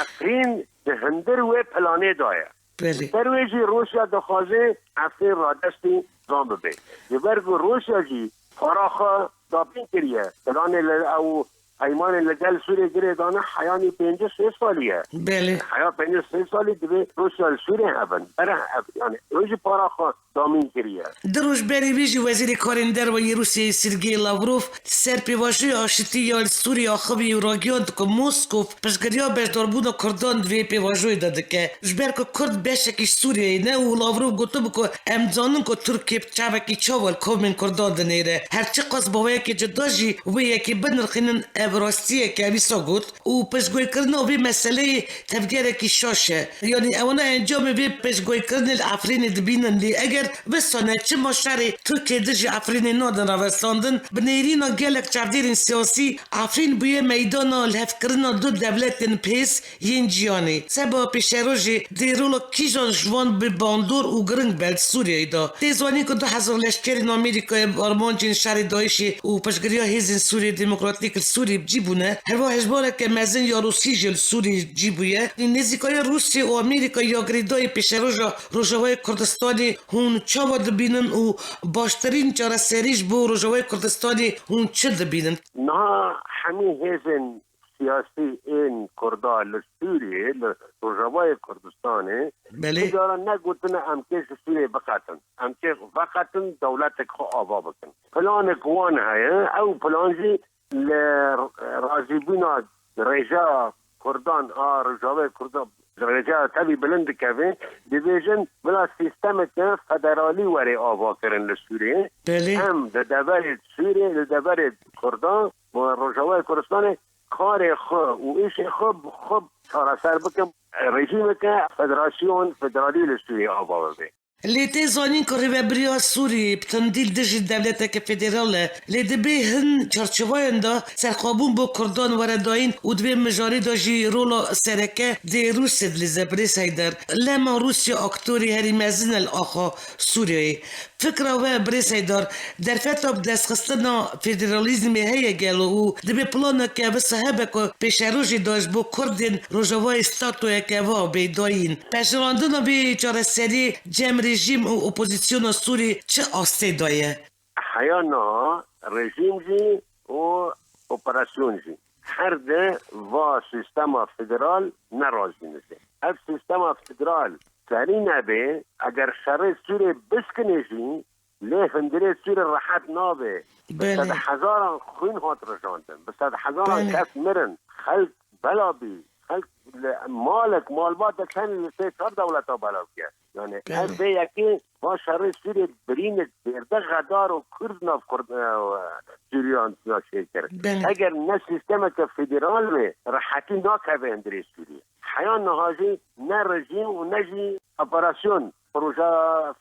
Efrîn di hundir wê planê de ye. Belê. Ser wê jî Rûsya dixwaze Efrîn radestî zan bibe. Ji ber ku Rûsya jî para xwe dabîn kiriye. Planê li ew peymanê li gel Sûriyê girê dane heyanî pêncî sê salî ye. Belê. Heya pêncî sê salî divê Rûsya li Sûriyê hebin. Bere hev, yani ew jî para xwe damîn kiriye. Du roj berî vê jî Wezîrê Karên Derve yê Rûsyayê Sergey Lavrov ser pêvajoya aşitî ya li Sûriyê axivî û ragihand ku Moskow piştgiriya beşdarbûna Kurdan di vê pêvajoyê de dike. Ji ber ku Kurd beşekî ji Sûriyeyê ne û Lavrov gotibû ku em dizanin ku Tirkiye bi çavekî çawa li kovmên Kurdan dinêre. Her çiqas bi awayekî cuda jî wê yekê binirxînin, ev rastiyek e, wisa got. Û piştguyekirina vê meseleyê tevgerekî şaş e. Yanî ewana encamê vê piştguykirinê li Efrînê dibînin, lê eger wisa ne, çima şerê Tirkiye dijî Efrînê nadin rawestandin? Bi nêrîna gelek çavdêrên siyasî, Efrîn bûye meydana lihevkirina du dewletên pês yên cîhanê. Seba pêşerojê dê rola kîjan ji wan bi bandor û giring be di Sûriyeyê de? Tê zanîn ku du hezar leşkerên Amerîkayê bi armancên şerê DAIŞê û piştgiriya Hêzên Sûriyê Demokratîk li Sûriyê cî bûne. Herwiha hejmareke mezin ya Rûsî jî li Sûriyê cî bûye. Nêzîkaya Rûsya û Amerîka ya girêdayî pêşeroja Rojavayê Kurdistanê hûn çawa dibînin û baştirîn çareserî ji bo Rojavayê Kurdistanê hûn çi dibînin? Niha hemî hêzên siyasî ên Kurda li Sûriyê, li Rojavayê Kurdistanê, Belê. Ti cara negotine em kê ji Sûriyê biqetin. Em kê veqetin, dewletek xwe ava bikin. Planek wan heye, ew plan jî li razîbûna rêjeya Kurdan a Rojavayê Kurdan, rêjeya tevî bilind dikeve, dibêjin bila sîstemeke federalî were avakirin li Sûriyê. Belê. Em di deverê Sûriyê, di deverê Kurdan, Rojavayê Kurdistanê karê xwe û îşê xwe bi xwe çareser bikin. Rejîmeke federasyon, federalî li Sûriyê ava bibe. Lê tê zanîn ku rêvebiriya Sûriyê bi tundî li dijî dewleteke federal e, lê di bê hin çarçovayan de serxwebûn bo Kurdan were dayîn û di vê mijarê de jî rola sereke dê Rûsya dilîze, birêz Heyder. Lema Rûsya aktorê herî mezin e li axa Sûriyeyê. Fikra we, birêz Heydar, derfeta bi destxistina federalîzmê heye gelo û dibê planeke wisa hebe ku pêşerojê de ji bo Kurdên Rojavayê statoyeke va bê dayîn? Pejirandina vê çareseriyê cem rejîm û opozisyona Sûrî çi astê de ye? Heya niha rejîm jî û operasyon jî her di va sîstema federal ne razî ne jî. Ev sîstema federal serî nebe, eger şerê Sûrê biskine jî, lê hundirê Sûrê rehet nabe. Bi Belê. sedhezaran xwîn hat rijandin, bi sedhezaran Belê. kes mirin, xelk bela bî, xelk li malek, malbat de tenê li sê çar dewleta belav kir. Yani Belê. ev vê yekê va şerê Sûrê birînik bêrde xedar û Kurd nav Kurd, e, Sûriyan ya şey kir. Belê. Eger ne sîstemeke federal be, rehetî nakeve hundirê Sûrê. Heya niha jî ne rejîm û ne jî operasyon proje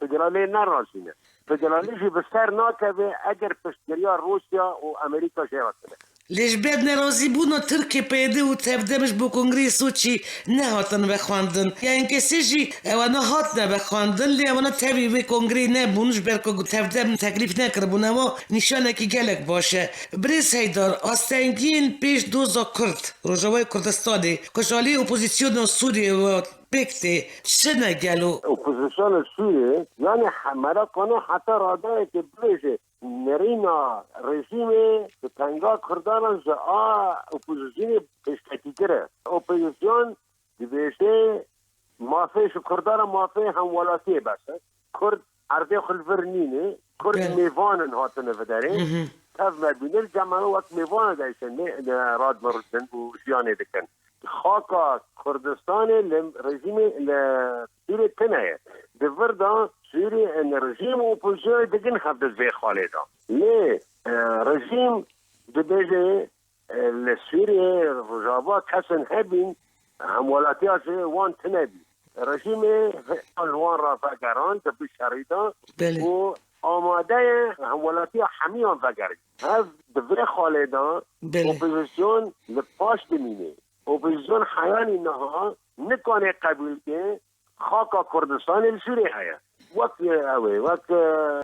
federalê ne razî ne. Federalî jî bi ser nakeve eger piştgiriya Rûsya û Amerîka jê re tune. Lê ji ber nerazîbûna Tirkiye, P Y D û Tevdem ji bo Kongreyê Soçî nehatin vexwendin. Ya enkesê jî ewana hatine vexwendin, lê ewana tevî wê kongreyê nebûn, ji ber ku Tevdem teklîf nekiribûn. Ewa nîşanekî gelek baş e. Birêz Heydar, astengiyên pêş doza Kurd, Rojavayê Kurdistanê, ku ji alî opozisyona Sûriyê ve pêk tê, çi ne gelo? Opozisyona Sûriyê, yani he-, meraqana heta radeyekê bibêje, nerîna rejîmê bi tenga Kurdan re ji a opozisyonê pêşketîtir e. Opozisyon dibêje mafê ji Kurdan re mafê hemwelatiyê bes e. Kurd erdê xwe li vir nîne. Kurd Belê. mêvan in hatine viderê. Mhm. Tev me bîne, li cem me wek mêvan e, de işte ne, ne radme rûdin û jiyanê dikin. Xaka Kurdistanê li rejîmê, li Sûriyê tune ye. Di vir de Sûriyê, e, rejîm û opozîsyonê digin hev di vê xalê de. Lê, e, rejîm dibêje, e, li Sûriyê Rojava kesên hebîn Hemwelatiya ji wan tune bî. Rejîmê li wan re vegeran, di bi şerî de Belê. û amade ye hemwelatiya hemiyan vegerî. Ev di vê xalê de Belê. opozîsyon li paş dimîne. Opozîsyon heyanî niha nikane qebûl ke xaka Kurdistanê li Sûriyê heye. Wek ew ê, wek, e,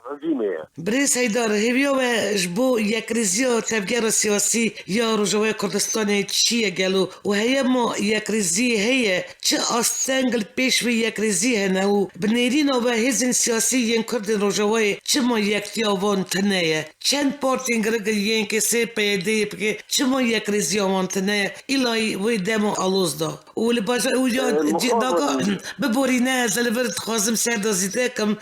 rejîmê ye. Birêz Heydar, hêviya we ji bo yekrêziya tevgera siyasî ya Rojavaya Kurdistanê çi ye gelo? Û heye ma yekrêzî heye? Çi asteng li pêş vê yekrêzî hene û bi nêrîna we hêzên siyasî yên Kurdên Rojavayê çima yektiya wan tune ye? Çend partiyên giring yên kesê P Y D'yê bike, çima yekrêziya wan tune ye? Îlayî wê dema aloz da. Û li bajar û ya Ee, cî-, muxabin. Daka biborîne, ez li vir dixwazim ser de zîde kim.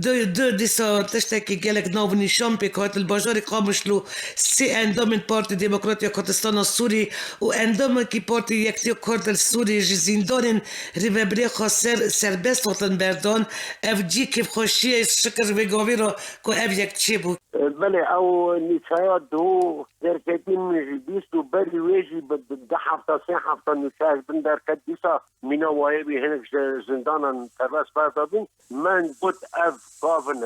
Du, du dîsa tiştekî gelek nav û nîşan pêk hat. Li bajarê Qamişlo sê endamên Partî Demokrat ya Kurdistana Sûrî û endamekî Partî Yektiya Kurd li Sûrî ji zîndanên rêvebirê xwe ser serbest hatin berdan. Ev cî kêfxweşiyê şikir vê gavê re ku ev yek çêbû. Belê, ew nûçeya duhû derketî min jî bîst û berî wê jî bi du hefta, sê hefta nûçeyek bin derket. Dîsa mîna wayê bî, hinek ji zindanan serbest berdabîn. Min got, ev gavin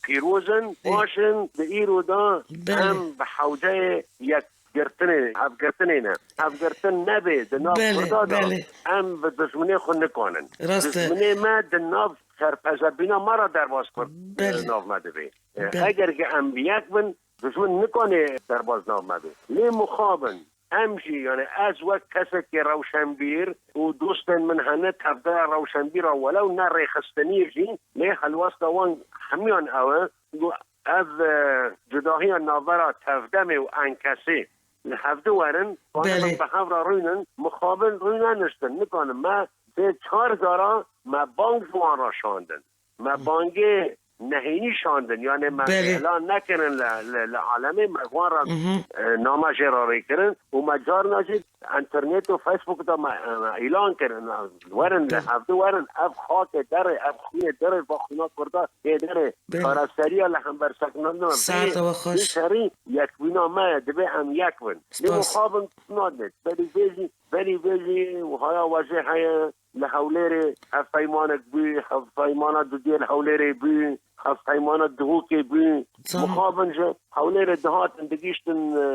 pîroz in, Ê. baş in, di îro de Belê. em bi hewceyê yekgirtinê, hevgirtinê ne. Hevgirtin nebe di nav Belê, Kurda de, belê. em bi dijminê xwe nikanin. Rast e. Dijminê me di nav serpezebîna me re derbas Kurd Belê. nav me dibe. Belê. Eger ki em bi yek bin, dijmin nikane derbas nav me be. Lê mixabin, em jî, yani ez wek kesekê rewşenbîr û dostên min hene tevdera rewşenbîra welew ne rêxistinî jî, lê helwesta wan hemiyan ew e, ku ev, e, cudahiya navbera tevdemê û enkesê li hevdu werin, Belê. kanin bi hev re rûnin, mixabin rûneniştin, nikanin me sê çar cara me bang ji wan re şandin. Me bangê nehênî şandin, yani me Belê. îlan nekirin li, li, li alemê, me wan re, Mhm. e, name jê re rê kirin û me carna jî internet û Facebook de me, me îlan kirin, me werin li Belê. hevdu werin, ev xakê derê, ev xwînê derê, va xwîna Kurda tê derê, Belê. karaseriya li hember sekinandina vê, Saeta we xweş. vê şerî yekbîna me ye, divê em yek bin. Lê Spas. mixabin nadê, berî vê jî, berî vê jî wiha ya we jê heye, li Hewlêrê hevpeymanek bû, hevpeymana dudiyê li Hewlêrê bû, hevpeymana Duhokê bû. Tamam. Mixabin ji Hewlêrê dihatin digihîştin, e,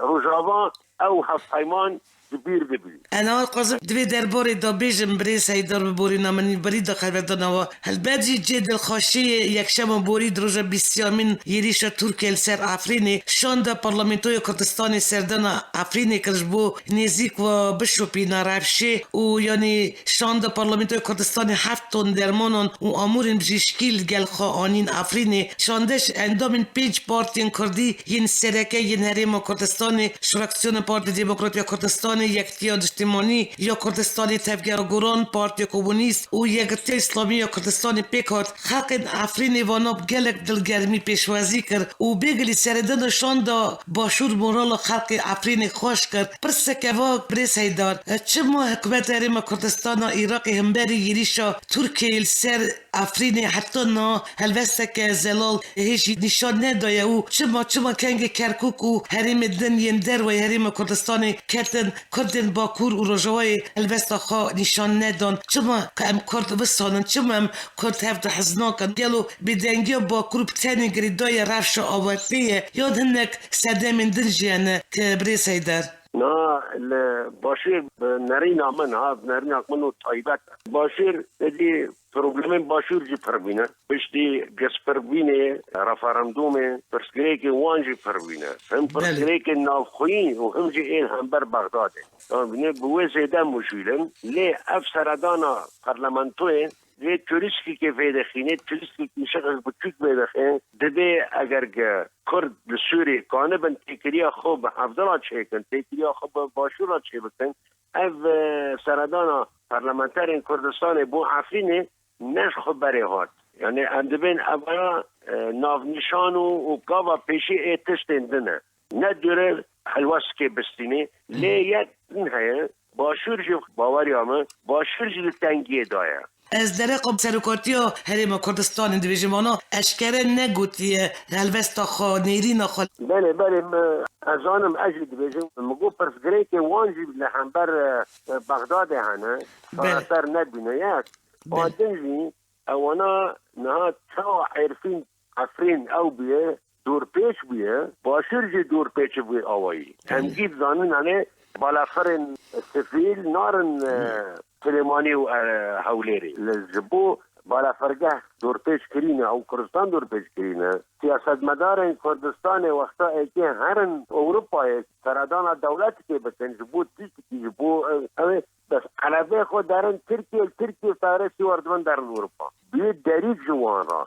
Rojava, ew hevpeyman ji bîr dibû. Ena qazim divê derbarê de bêjim, birêz Heydar, bi borîna min berî de xeberdana we. Helbet jî cê dilxweşiyê yekşema borî di roja bîst sêyemîn êrîşa Tirkiyê li ser Efrînê şanda Parlamentoya Kurdistanê serdana Efrînê kir ji bo nêzîk ve bişopîna rewşê û yanî şanda Parlamentoya Kurdistanê heft ton dermanan û amûrên bijîşkî li gel xwe anîn Efrînê. Şandeş endamên pênc partiyên kurdî yên sereke yên Herêma Kurdistanê, ji Fraksiyona Partiya Demokrat ya Kurdistanê, Yektiya Niştimanî ya Kurdistanê, Tevgera Goran, Partiya Komunîst û Yekitiya Îslamî ya Kurdistanê pêk hat. Xelkên Efrînê vana bi gelek dilgermî pêşwazî kir û bêgilî seredana şanda Başûr morala xelkê Efrînê xweş kir. Pirseke va, birêz Heydar, çima hikûmeta Herêma Kurdistana Iraqê hemberî êrîşa Tirkiyeyê li ser Efrînê heta niha helwesteke zelal hê jî nîşan nedaye û çima, çima kengê Kerkûk û herêmê din yên derveyî Herêma Kurdistanê ketin, Kurdên Bakur û Rojavayê helwesta xwe nîşan nedan? Çima em Kurd wisa nin? Çima em Kurd hev dihiznakin? Gelo bêdengiya Bakur bi tenê girêdayî rewşa awirtiyê ye yan hinek sedemên din jî hene, birêz Heyder? Na, li Başûr bi nerîna min, ha, bi nerîna min û taybet e. Başûr, êdî problemên Başûr jî pir bîne. Piştî gispirvînê, referandûmê, pirsgirêkên wan jî pir bîne. Him Belê. pirsgirêkên navxweyî û him jî ên hember Bexdadê. Yanî bi wê zêde mujîl in. Lê ev seredana parlamentoyê vê turîstkekê vêdixînê, turîstkekî şixek biçûk vêdixê, dibê eger ge Kurd li Sûriyê kanibin têkiliya xwe bi hevdira çêkin, têkiliya xwe bi Başûra çêbikin, ev, e, seredana parlamenterên Kurdistanê bo Efrînê ne ji xwe berê hat. Yanî em dibên evana, e, navnîşan û, û gava pêşî ê tiştên din e. Ne dûre helwestikê bistînê, lê yek din heye, Başûr jî baweriya min, Başûr jî li tengiyê de ye. Ez dereqa serokatiya Herêma Kurdistanê dibêjim, ana eşkere negotiye helwesta xwe, nêrîna xwe. Belê, belê, min, ez zanim, ez jî dibêjim. Min got pirsgirêkê wan jî li hember, e, Bexdadê hene. Belê. Çareser nebîne yek. Belê. A din jî ewana niha çawa Êrfîn Efrîn ew bûye, dorpêç bûye, Başûr jî dorpêçi bûye awayî. Em Belê. Gî dizanin, hani balafirên sivîl narin, e, Silêmanî û, e, Hewlêrê. Li ji bo balafirgeh dorpêç kirîne, ew Kurdistan dorpêç kirîne. Siyasetmedarên Kurdistanê wexta êkê herin Ewropayê, seredana dewletikê bikin, ji bo tiştikî, ji bo, e, ew ê, bes qelebê xwe derin Tirkiye, li Tirkiye feresî werdibin derin Ewropa. Bûye derîk ji wan re.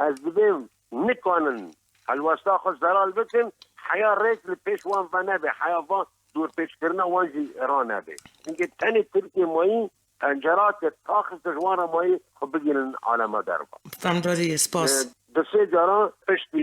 Ez dibêm nikanin helwesta xwe zelal bikin, heya rêk li pêş wan venebe, heya van dorpêçkirina wan jî ranebe. Çimkî tenê Tirkiye mayî pencerake taxiste ji wan re mayî xwe bigihînin alema derva. Fehmdarî, spas. E, du sê caran piştî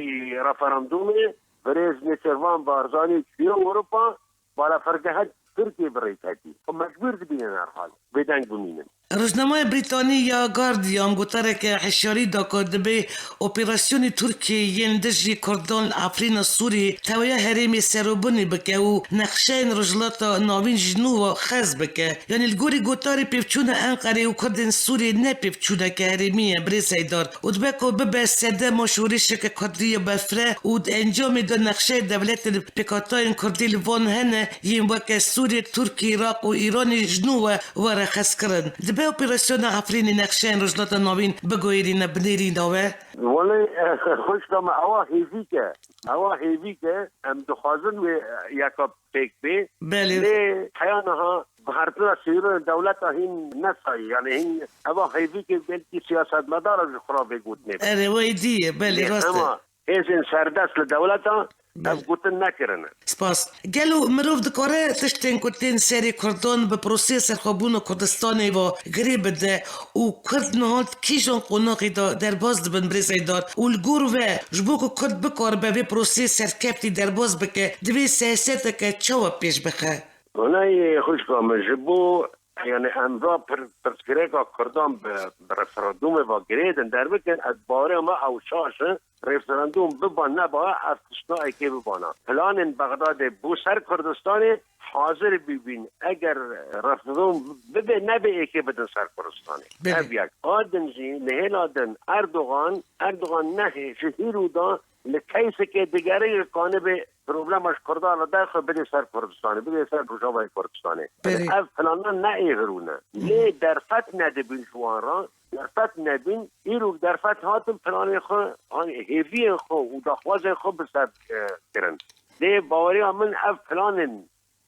referandumê birêz Nêçîrvan Barzanî çûye Ewropa, balafirgeha Tirkiyê bi rê ketî. Xwe mecbûr dibînin herhal bêdeng bimînin. Rojnameya Brîtanî ya Guardian gotareke hişyarî da ku dibê operasyonê Tirkiyê yên dijî Kurdan li Efrîna Sûrî teweya herêmê serobinî bike û nexşeyên Rojhilata Navîn ji nû ve xez bike. Yanî li gorî gotarê pêvçûna Enqerê û Kurdên Sûriyê ne pêvçûneke herêmî ye, birêz Heydar, û dibe ku bibe sedema şorişeke Kurdî ya befre û di encamê de nexşeyê dewletên pêkhatayên Kurdî li van hene yên weke Sûriyê, Tirkiyê, Iraq û Îranê ji nû ve were xezkirin. Dibe operasyona Efrînê nexşeyên Rojhilata Navîn biguherîne binêrîna we? Wele, xwişka me, ewa hêvîk e. Ewa hêvîk e. Em dixwazin wê yeka pêk bê. Belê. Lê heya niha guhertina sîrûrên dewleta hîn nesayî. Yani hîn eva hêvîkê belkî siyasetmedara ji xwe re vê gotinê bike. Erê, wê dî ye, belê, Lê rast e. Hema hêzên serdest li dewleta Belê. Ev gotin nekirine. Spas. Gelo mirov dikare tiştên ku tên serê Kurdan bi proseyê serxwebûna Kurdistanê ve girê bide û Kurd niha di kîjan qonaxê de derbas dibin, birêz Heydar? Û li gor we, ji bo ku Kurd bikaribe vê proseyê serkeftî derbas bike, divê siyaseteke çawa pêş bixe? Welayi xwişka min, ji bo, yani, em va pir-, pirsgirêka Kurdan bi, bi referandûmê va girêdin derbikin, ez bawerê me ew şaş e, referandûm biba neba, ev tiştna êkê bibana. Planên Bexdadê bo ser Kurdistanê hazir bibîn, eger referandûm bibe nebe êkê bidin ser Kurdistanê. Belê. Ev yek. A din jî, nihêla din Erdogan, Erdogan nehê ji hîrû da li keysekê digere kanibê problema ji Kurdan re derxe bidê ser Kurdistanê, bidê ser Rojavayê Kurdistanê. Belê. Ev plana ne ê hirûne. Lê derfet nedibin ji wan re, derfet nebin, îro derfet hatin planê xwe, hani hêviyên xwe û daxwazên xwe bi ser, e, kirin. Lê baweriya min ev planên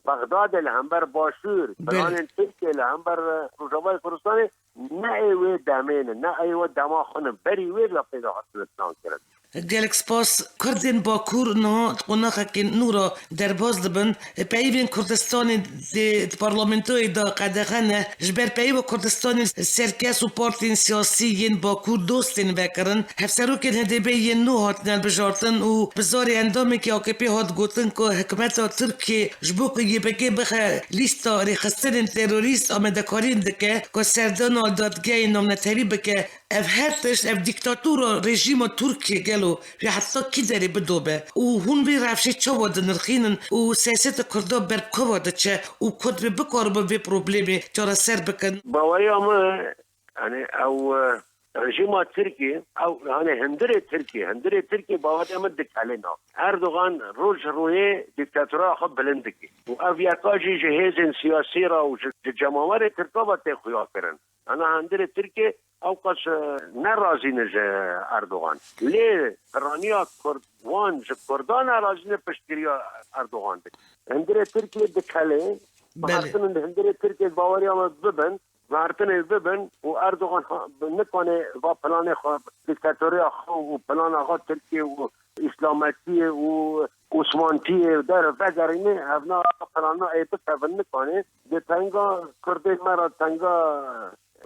Bexdadê li hember Başûr, Belê. Planên Tirkiye li hember, e, Rojavayê Kurdistanê ne ê wê demê ne, ne ê wê dema xwe ne. Berî wê de pê de hatine plan kirin. Gelek spas. Kurdên Bakur niha di qonaxekên nû re derbas dibin. Peyivên Kurdistanê di, di parlamentoyê de qedexe ne. Ji ber peyiva Kurdistanê serkes û partiyên siyasî yên Bakur dostên vekirin. Hevserokên H D P yên nû hatine hilbijartin û bi zarê endamekî A K P hat gotin ku hikûmeta Tirkiyê ji bo ku Y P G bixe lîsta rêxistinên terorîst amadekariyên dike ku serdana li dadgehê navnetewî bike. Ev her tişt, ev dîktatora rejîma Tirkiyê gelo wê heta kî derê bidobe? Û hûn vê rewşê çawa dinirxînin û siyaseta Kurda ber bi kava diçe û Kurd wê bikaribe vê problemê çareser bikin? Baweriya min, yani ew, e, rejîma Tirkiyê, ew, hani hundirê Tirkiyê, hundirê Tirkiyê baweriya min dikelê nav. Erdogan roj ji rûyê dîktatoriya xwe bilind dike. Û ev yeka jî ji hêzên siyasî re û ji, ji cemawerê Tirka ve tê xuya kirin. Ana hundirê Tirkiyê ew qas, e, ne razî ne ji Erdogan. Lê piraniya Kurd, wan ji Kurdan ne razî ne piştgiriya Erdogan dikin. Hundirê Tirkiyê dikelê, Belê. Guhertin hundirê Tirkiyê baweriya me bibin, guhertinê bibin û Erdogan ha-, nikane va planê xwe, diktatoriya xwe û plana xwe Tirkiyê û îslametiyê û Osmantiyê der vegerîne, ev na plana ê bikevin nikane. Di tenga Kurdên me re, tenga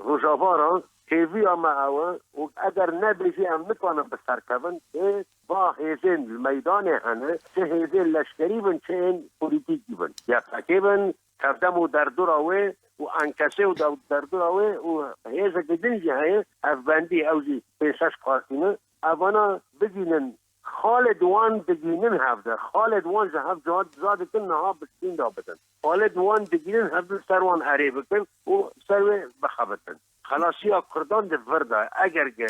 Rojava re, Hêviya me ew e û eger nebê jî em nikarin bi ser kevin, ê va hêzên li meydanê hene, çi hêzên leşkerî bin, çi ên polîtîkî bin, Y P G bin, tevdem û derdora wê û enkesê û dew-, derdora wê û hêzeke din jî heye, hevbendî, ew jî pênc şeş partî ne. Evana bigînin, xalê di wan digînin hev de, xalê di wan ji hev cuda dikin, niha bi stînda bidin. Xalê di wan digînin hev di ser wan erê bikin û ser wê bixebitin. Xelasiya Kurdan di vir de, eger ge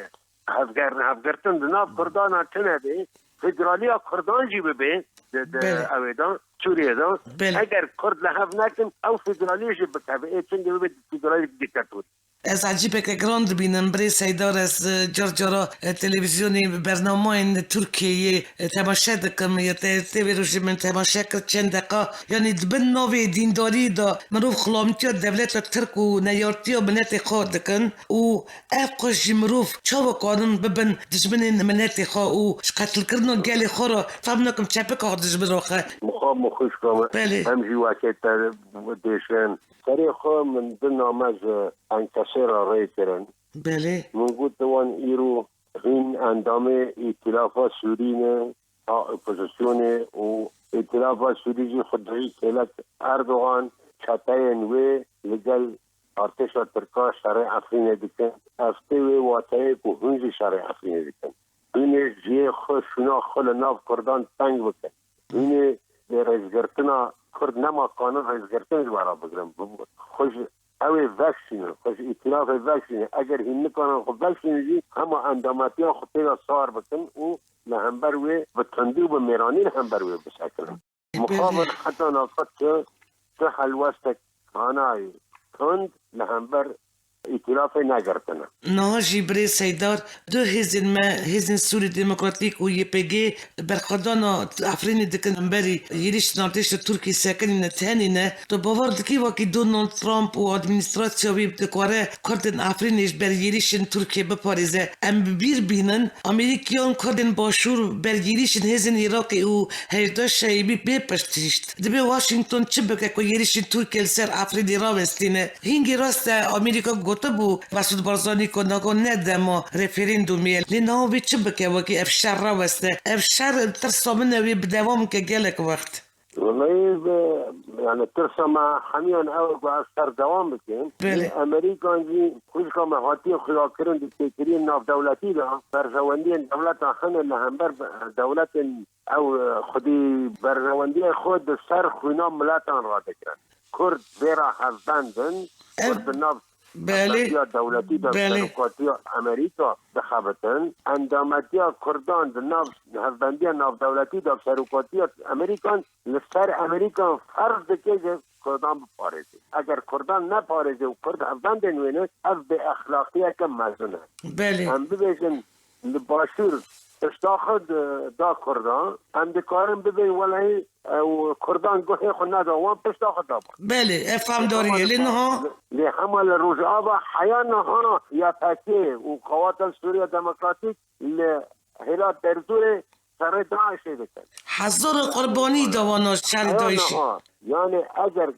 hevger-, hevgirtin di nav Kurdan a tune be, federaliya Kurdan jî bibe di, di Belê. Ewê de, Sûriyê de. Belê. Eger Kurd li hev nekin, ew federaliyê jî bikeve. Ê çingê bibe federaliyek diktatorî. Ez ecîbeke giran dibînim, birêz Seydar, ez, e, car cara, e, televîzyonê bernamayên Tirkiyeyê, e, temaşe dikim. Ya te, tê vê rojê min temaşe kir çend deqa. Yanî di bin navê dîndarî de mirov xulamtiya dewleta Tirk û neyartiya miletê xwe dikin û ev xwe jî mirov çawa karin bibin dijminên miletê xwe û ji qetilkirina gelê xwe re, fem nakim çepika dijmin re xwe. Mixab min xwişka min. Belê. Em jî weke te dêşin. Serê xwe min du name ji enkesê re rê kirin. Belê. Min got, di wan îro hîn endamê Îtîlafa Sûrî ne, a opozisyonê û Îtîlafa Sûrî jî xwe dihî kêlek Erdogan, çeteyên wê li gel artêşa Tirka şerê Efrînê dikin. Ev tê wê wateyê ku hûn jî şerê Efrînê dikin. Hûn ê cihê xwe, şûna xwe li nav Kurdan teng bikin. Hûn ê lê rêzgirtina Kurd nema kanin rêzgirtin ji we re bigirin. Bi-, xwe ji ew ê vekişînin, xwe ji îtîlafê vekişînin. Eger hîn nikanin xwe vekişînin jî, hema endametiya xwe tê de sar bikin û li hember wê bi tundî û bi mêranî li hember wê bisekinin. Belê. Mixabin heta naka tu, tu helwestek hanayî tund li hember îtîlafê negirtine. Niha jî birêz Seydar, du hêzên me, Hêzên Sûrî Demokratîk û Y P G, berxwedana Efrînê dikin hemberî êrîşên artêşa Tirkiyê sekinîne tenîne. Tu bawer dikî wekî Donald Trump û administrasya wî dikare Kurdên Efrînê ji ber êrîşên Tirkiyê biparêze? Em bi bîr bînin, Amerîkiyan Kurdên Başûr ber êrîşên hêzên Iraqê û H D Ş'ê bî bê piştgîşt. Dibê Washington çi bike ku êrîşên Tirkiye li ser Efrînê rawestîne? Hingê rast e, Amerîka gotibû Mesûd Barzanî ku nago ne dema referandumê ye. Lê niha wê çi bike wekî ev şer raweste? Ev şer, tirsa min e, wê bi dewam bike gelek wext. Wellahî, bi, yani, tirsa me hemiyan ew e ku ev şer dewam bike. Belê. Lê Amerîkan jî xwişka me hatiye xuyakirin di têkiliyên navdewletî de, berjewendiyên dewleta hene li hember dewletên ew, xwedî berjewendiyê xwe di ser xwîna miletan radigirin. Kurd vê re hevbend in. Ev Kurd di nav Belê. Hevbendiya dewletî de Belê. Serokatiya Amerîka dixebitin. Endametiya Kurdan di nav hevbendiya navdewletî de serokatiya Amerîkan li ser Amerîkan ferz dike ji Kurdan biparêze. Eger Kurdan neparêze û Kurd hevbendên wê ne, ev bêexlaqiyeke mezin e. Belê. Em bibêjin, li Başûr pişta xwe di-, da Kurdan, em dikarin bibên welehî, ew Kurdan guhê xwe neda wan, pişta xwe da wan. Belê, ev famdarî ye. Lê niha Lê hema li Rojava heya niha Y P G û Qewata Sûriya Demokratîk li hêla Derzorê şerê DAIŞê dikin. Hezara qurbanî da wana şerê Heya DAIŞê. Niha, yani eger,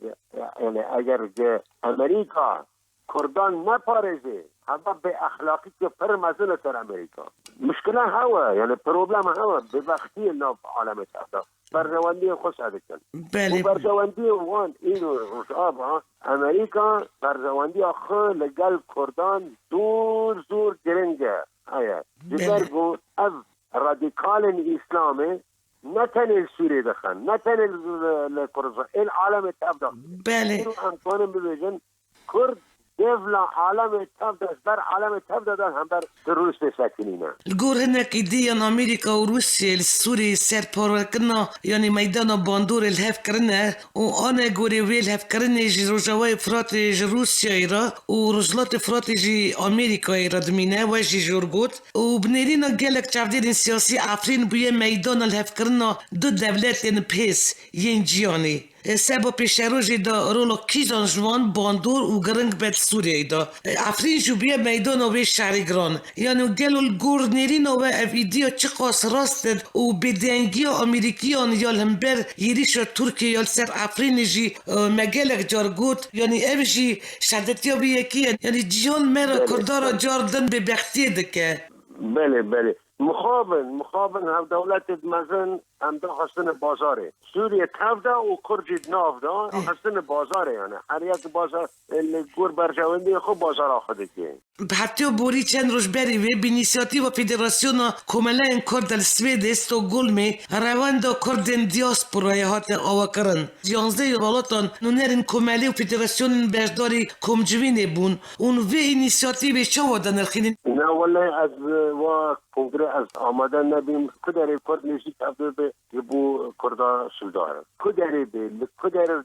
yani eger Amerîka Kurdan neparêzê, heva bêexlaqî ke pir mezin e ser Amerîka. Mişkile hewe, yani problem hewe, bêbextiyê nav alemê tev de. Berjewendiyên xwe sedikin. Belê. Û berjewendiyên wan îro Rojava, Amerîka berjewendiya xwe li gel Kurdan zor, zor giring e, heye. Ji ber Belê. Ku ev radîkalên Îslamê ne tenê li Sûriyê dixin, ne tenê li, li Kurdistanê, ê li alemê tev de. Belê. Îro em karin bibêjin, Kurd dev li alemê tev de, ji ber alemê tev de, de hember terorîstê sekinîne. Li gor hinekî dî yan Amerîka û Rûsyayê li Sûriyê serparekirina yanî meydana bandorê li hev kirine û ane gorê wê li hev kirinê ji Rojavayê Firatê ji Rûsyayê re û Rojhilatê Firatê jî Amerîkayê re dimîne, we jî jor got. Û bi nêrîna gelek çavdêrên siyasî Efrîn bûye meydana li hev kirina du dewletên pês yên cîhanê. E, seba pêşerojê de rola kîjan ji wan bandor û giring be di Sûriyeyê de. E, Efrîn jî bûye meydana wê şerê giran. Yanî gelo li gor nêrîna we ev îdiya çiqas rast e û bêdengiya Amerîkiyan ya li hember êrîşa Tirkiyê ya li ser Efrînê jî, e, me gelek car got. Yanî ev jî şedetiya vê yekê ye. Yanî cîhan me re Belê. Kurda re car din bêbextiyê dike. Belê, belê. Mixabin, mixabin hevdewletê mezin em daxistine bazarê. Sûriye tev de û Kurd jî di nav de, Eh. daxistine bazarê yani. Her yek bazar, e, li gor berjewendiya xwe bazara xwe dike. Bi hetiya borî çend roj berî vê bi înîsiyatîfa Federasyona Komeleyên Kurd li Swêdê, Stockholmê, rewenda Kurdên diasporayê hate avakirin. Yanzdeh welatan nûnerên komelê û federasyonên beşdarî komcivînê bûn. Hûn vê înîsiyatîvê çawa dinirxînin? Na wele ez, e, wa kongre ez amade nebîm. Ku derê Kurd nêzîk hev be, ji bo Kurda şildar in. Ku derê be, li ku derê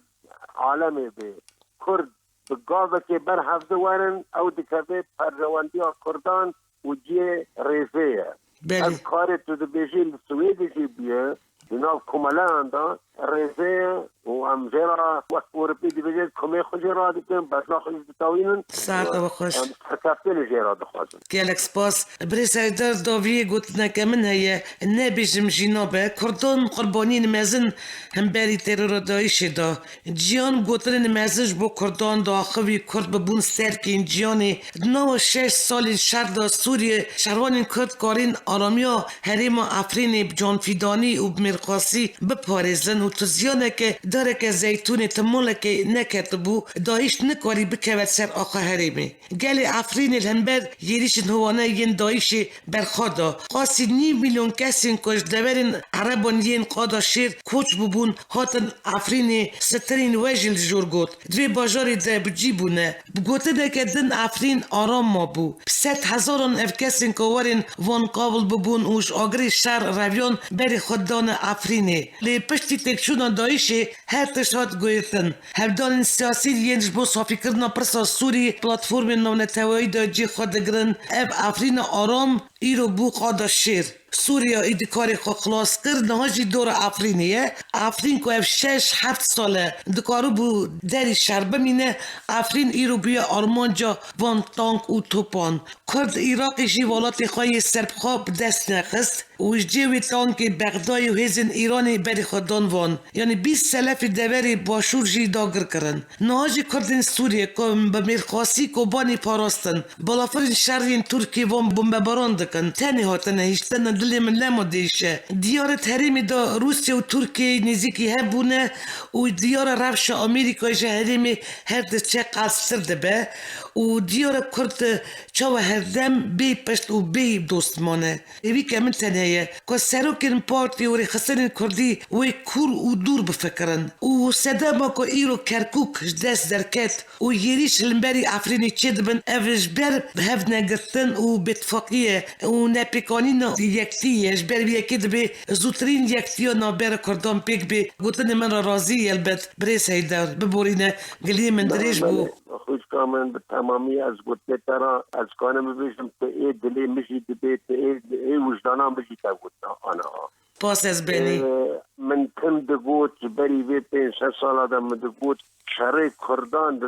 alemê be, Kurd bi gavekê ber hevdi werin, ew dikeve perjewendiya Kurdan û cihê rêzê ye. Belê. Ev karê tu dibêjî li Swêdê jî bûye, di nav komeleyan de rêzê ye û em jê re wek Ewropî dibêjin, komê xwe jê radikin, bejna xwe jî ditewînin. Saeta we xweş. Em serkeftinê jê re dixwazin. Gelek spas. Birêz Heyder, daviyê gotineke min heye, nebêjim jî nabe, Kurdan qurbaniyên mezin hemberî terora DAIŞê da. Ciyan gotinên mezin ji bo Kurdan diaxivî, Kurd bibûn serkên ciyanê. Di nava şeş salên şer de Sûriye, şervanên Kurd karîn aramiya herêma Efrînê bi canfîdanî û bi mêrxasî biparêzin û tu ziyaneke dareke zeytûnê, tu malekê neketibû, DAIŞ nikarî bikeve ser axa herêmê. Gelê Efrînê li hember êrîşên hovane yên DAIŞê berxwe da. Qasî nîv milyon kesên ku ji deverên Ereban yên Qada Şêr koç bûbûn, hatin Efrînê, stirên we jî li jor got. Di vê bajarê de bi cî bûne. Bi gotineke din Efrîn aram mabû. Bi sed hezaran ev kesên ku werên van qawil bibûn û ji agirê şer reviyan berê xwe dane Efrînê. Lê piştî têkçûna DAIŞê her tişt hat guhertin. Hevdanên siyasî yên ji bo safîkirina pirsa Sûrî platformên navneteweyî de cî xwe digirin. Ev Efrîna aram îro bû Qada Şêr. Sûriya îdî karê xwe xilas kir, niha jî dora Efrînê ye. Efrîn ku ev şeş heft sal e dikaribû derî şer bimîne, Efrîn îro bûye armanca van tank û topan. Kurd Iraqê jî welatê xwe yê serbixwe bi dest nexist û ji cihê wê tankê Bexdayê û hêzên Îranê berê xwe dan van. Yanî bîst selefê deverê başûr jî dagir kirin. Niha jî Kurdên Sûriyê ku bi mêrxasî Kobanê parastin, balafirên şer yên Tirkiyê van bombebaran dikin, tenê hatine hiştin, dilê min lema diêşe. Diyar e di herêmê de Rûsya û Tirkiyeyê nêzîkî hev bûne û diyar e rewşa Amerîkayê ji herêmê her diçe qelstir dibe û diyar e Kurd çawa herdem bê pişt û bê dost mane. Hêvîke min tenê ye ku serokên partî û rêxistinên kurdî wê kûr û dûr bifikirin û sedema ku îro Kerkûk ji dest derket û êrîş li hemberî Efrînê çêdibin, ev ji ber hevnegirtin û bêtifaqî ye û nepêkanîna yektî ye. Ji ber vê yekê divê zûtirîn yektiya navbera Kurdan pêk bê. Gotinê min re razî ye elbet. Birêz Heyder, biborîne, giliyê min dirêj bû. Belê, belê. Xwişka min, bi temamî ez gotinê te re, ez kanim bibêjim, tu ê dilê min jî dibê, tu ê, ê wijdana min jî te got, ana. Spas ez benî. Ee, min tim digot, ji berî vê pênc şeş sala de min digot, şerê Kurdan di,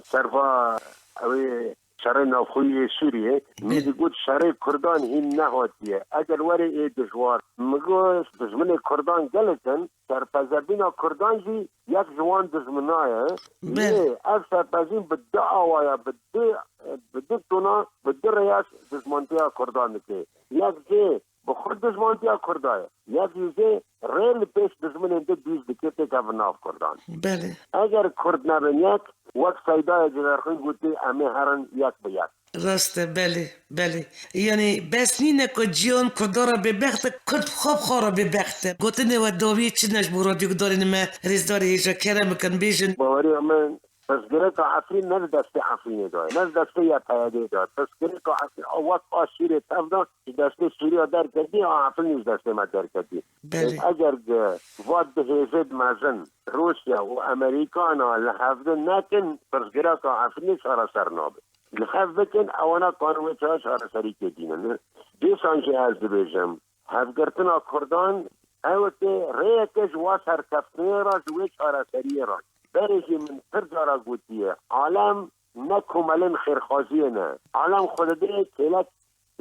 serva ew ê şerê navxweyî yê Sûriyê, min Bê. digot, şerê Kurdan hîn nehatiye. Eger were ê dijwar. Min got, dijminê Kurdan gelek in, serpezebîna Kurdan jî yek ji wan dijmina ye. Bê. Lê ev serpezîn bi du awaya, bi du, bi du tona, bi du rêya dijmantiya Kurdan dike. Yek jê bi xwe dijmantiya Kurda ye. Yek jî jê rê li pêş dijminên din dûz dike, têkeve nav Kurdan. Belê. Eger Kurd nebin yek, wek Seydayê Cigerxwîn gotî, em ê herin yek bi yek. Rast e, belê, belê. Yanî bes nîne ku ciyan Kurda re bêbext e, Kurd bi xwe bi xwe re bêbext e. Gotinê we dawiyê çi ne ji bo radyogudarên me, rêzdarê hêja kerem bikin, bêjin. Baweriya min, pirsgirêka Efrîn ne di destê Efrînê de ye, ne di destê Y P G'ê de ye. Pirsgirêka Efrîn a wek a Sûriyê tev de ji destê Sûriya derketî, a Efrînê ji destê me derketî. Belê. Eger di va du hêzê di mezin, Rûsya û Amerîkana li hevdin nekin, pirsgirêka Efrînê çareser nabe. Li hev bikin, ewana karin wê çareserîkê dînin. Dîsan jî ez dibêjim, hevgirtina Kurdan Ew ê rêyeke ji wa serkeftinê re, ji wê çareseriyê re. Berê jî min pir cara gotiye, alem ne komelên xêrxwaziyê ne. Alem xwe didê kêlek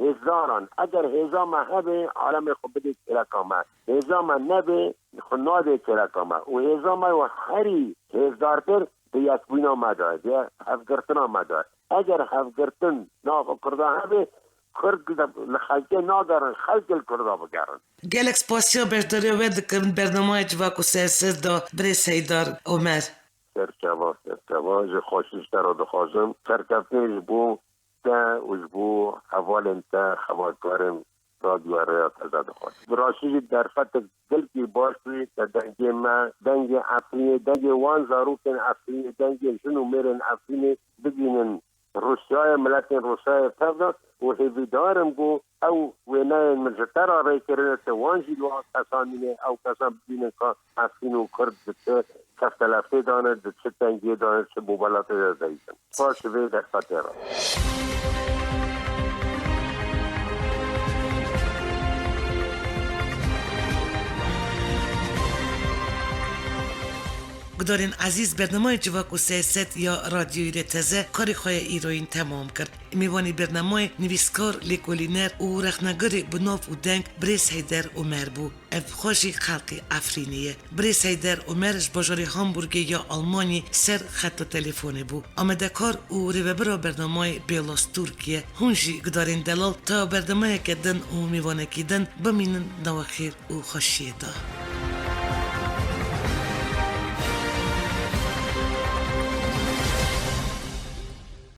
hêzdaran. Eger hêza me hebe, alemê xwe bidê kêleka me. Hêza me nebe, xwe nadê kêleka me. Û hêza me wa herî hêzdartir di yekbûna me de, di hevgirtina me de. Eger hevgirtin nav Kurda hebe, Kurd li xelkê nagerin, xelk li Kurda bigerin. Gelek spasiya beşdariya we dikim bernameyê Civak û Siyaset de birêz Heydar Omer. Serçava, serçava, ji xweşî ji te re dixwazim. Serkeftinê ji bo te û ji bo hevalên te, xebatkarên Radyoya Rêya Teze dixwazim. Bi rastî jî derfetek gelkî baş bû, te dengê me, dengê Efrînê, dengê wan zarokên Efrînê, dengê jin û mêrên Efrînê bigihînin Rûsyayê, miletên Rûsyayê tev de û hêvîdar im ku ew wêneyên min ji te re rê kirine, tu wan jî li wan kesan bîne, ew kesan bibînin ka Efrîn û Kurd di çi keftelefê de ne, di çi tengiyê de ne, çi bobelatê de deyîtin. Spas ji vê derfetê re. Gudarên ezîz, bernameyê Civak û Siyaset ya Radyoyê Rêya Teze karê xwe ya îroyîn temam kir. Mêvanê bernameyê nivîskar, lêkolîner û rexnegarê bi nav û deng birêz Heyder Omer bû. Ev xwe jî xelkê Efrînê ye. Birêz Heyder Omer ji bajarê Hamburgê ya Almanyê ser xeta telefonê bû. Amadekar û rêvebira bernameyê Bêlas Tirkiye. Hûn jî gudarên delal ta bernameyeke din û mêvanekî din bimînin nava xêr û xweşiyê de.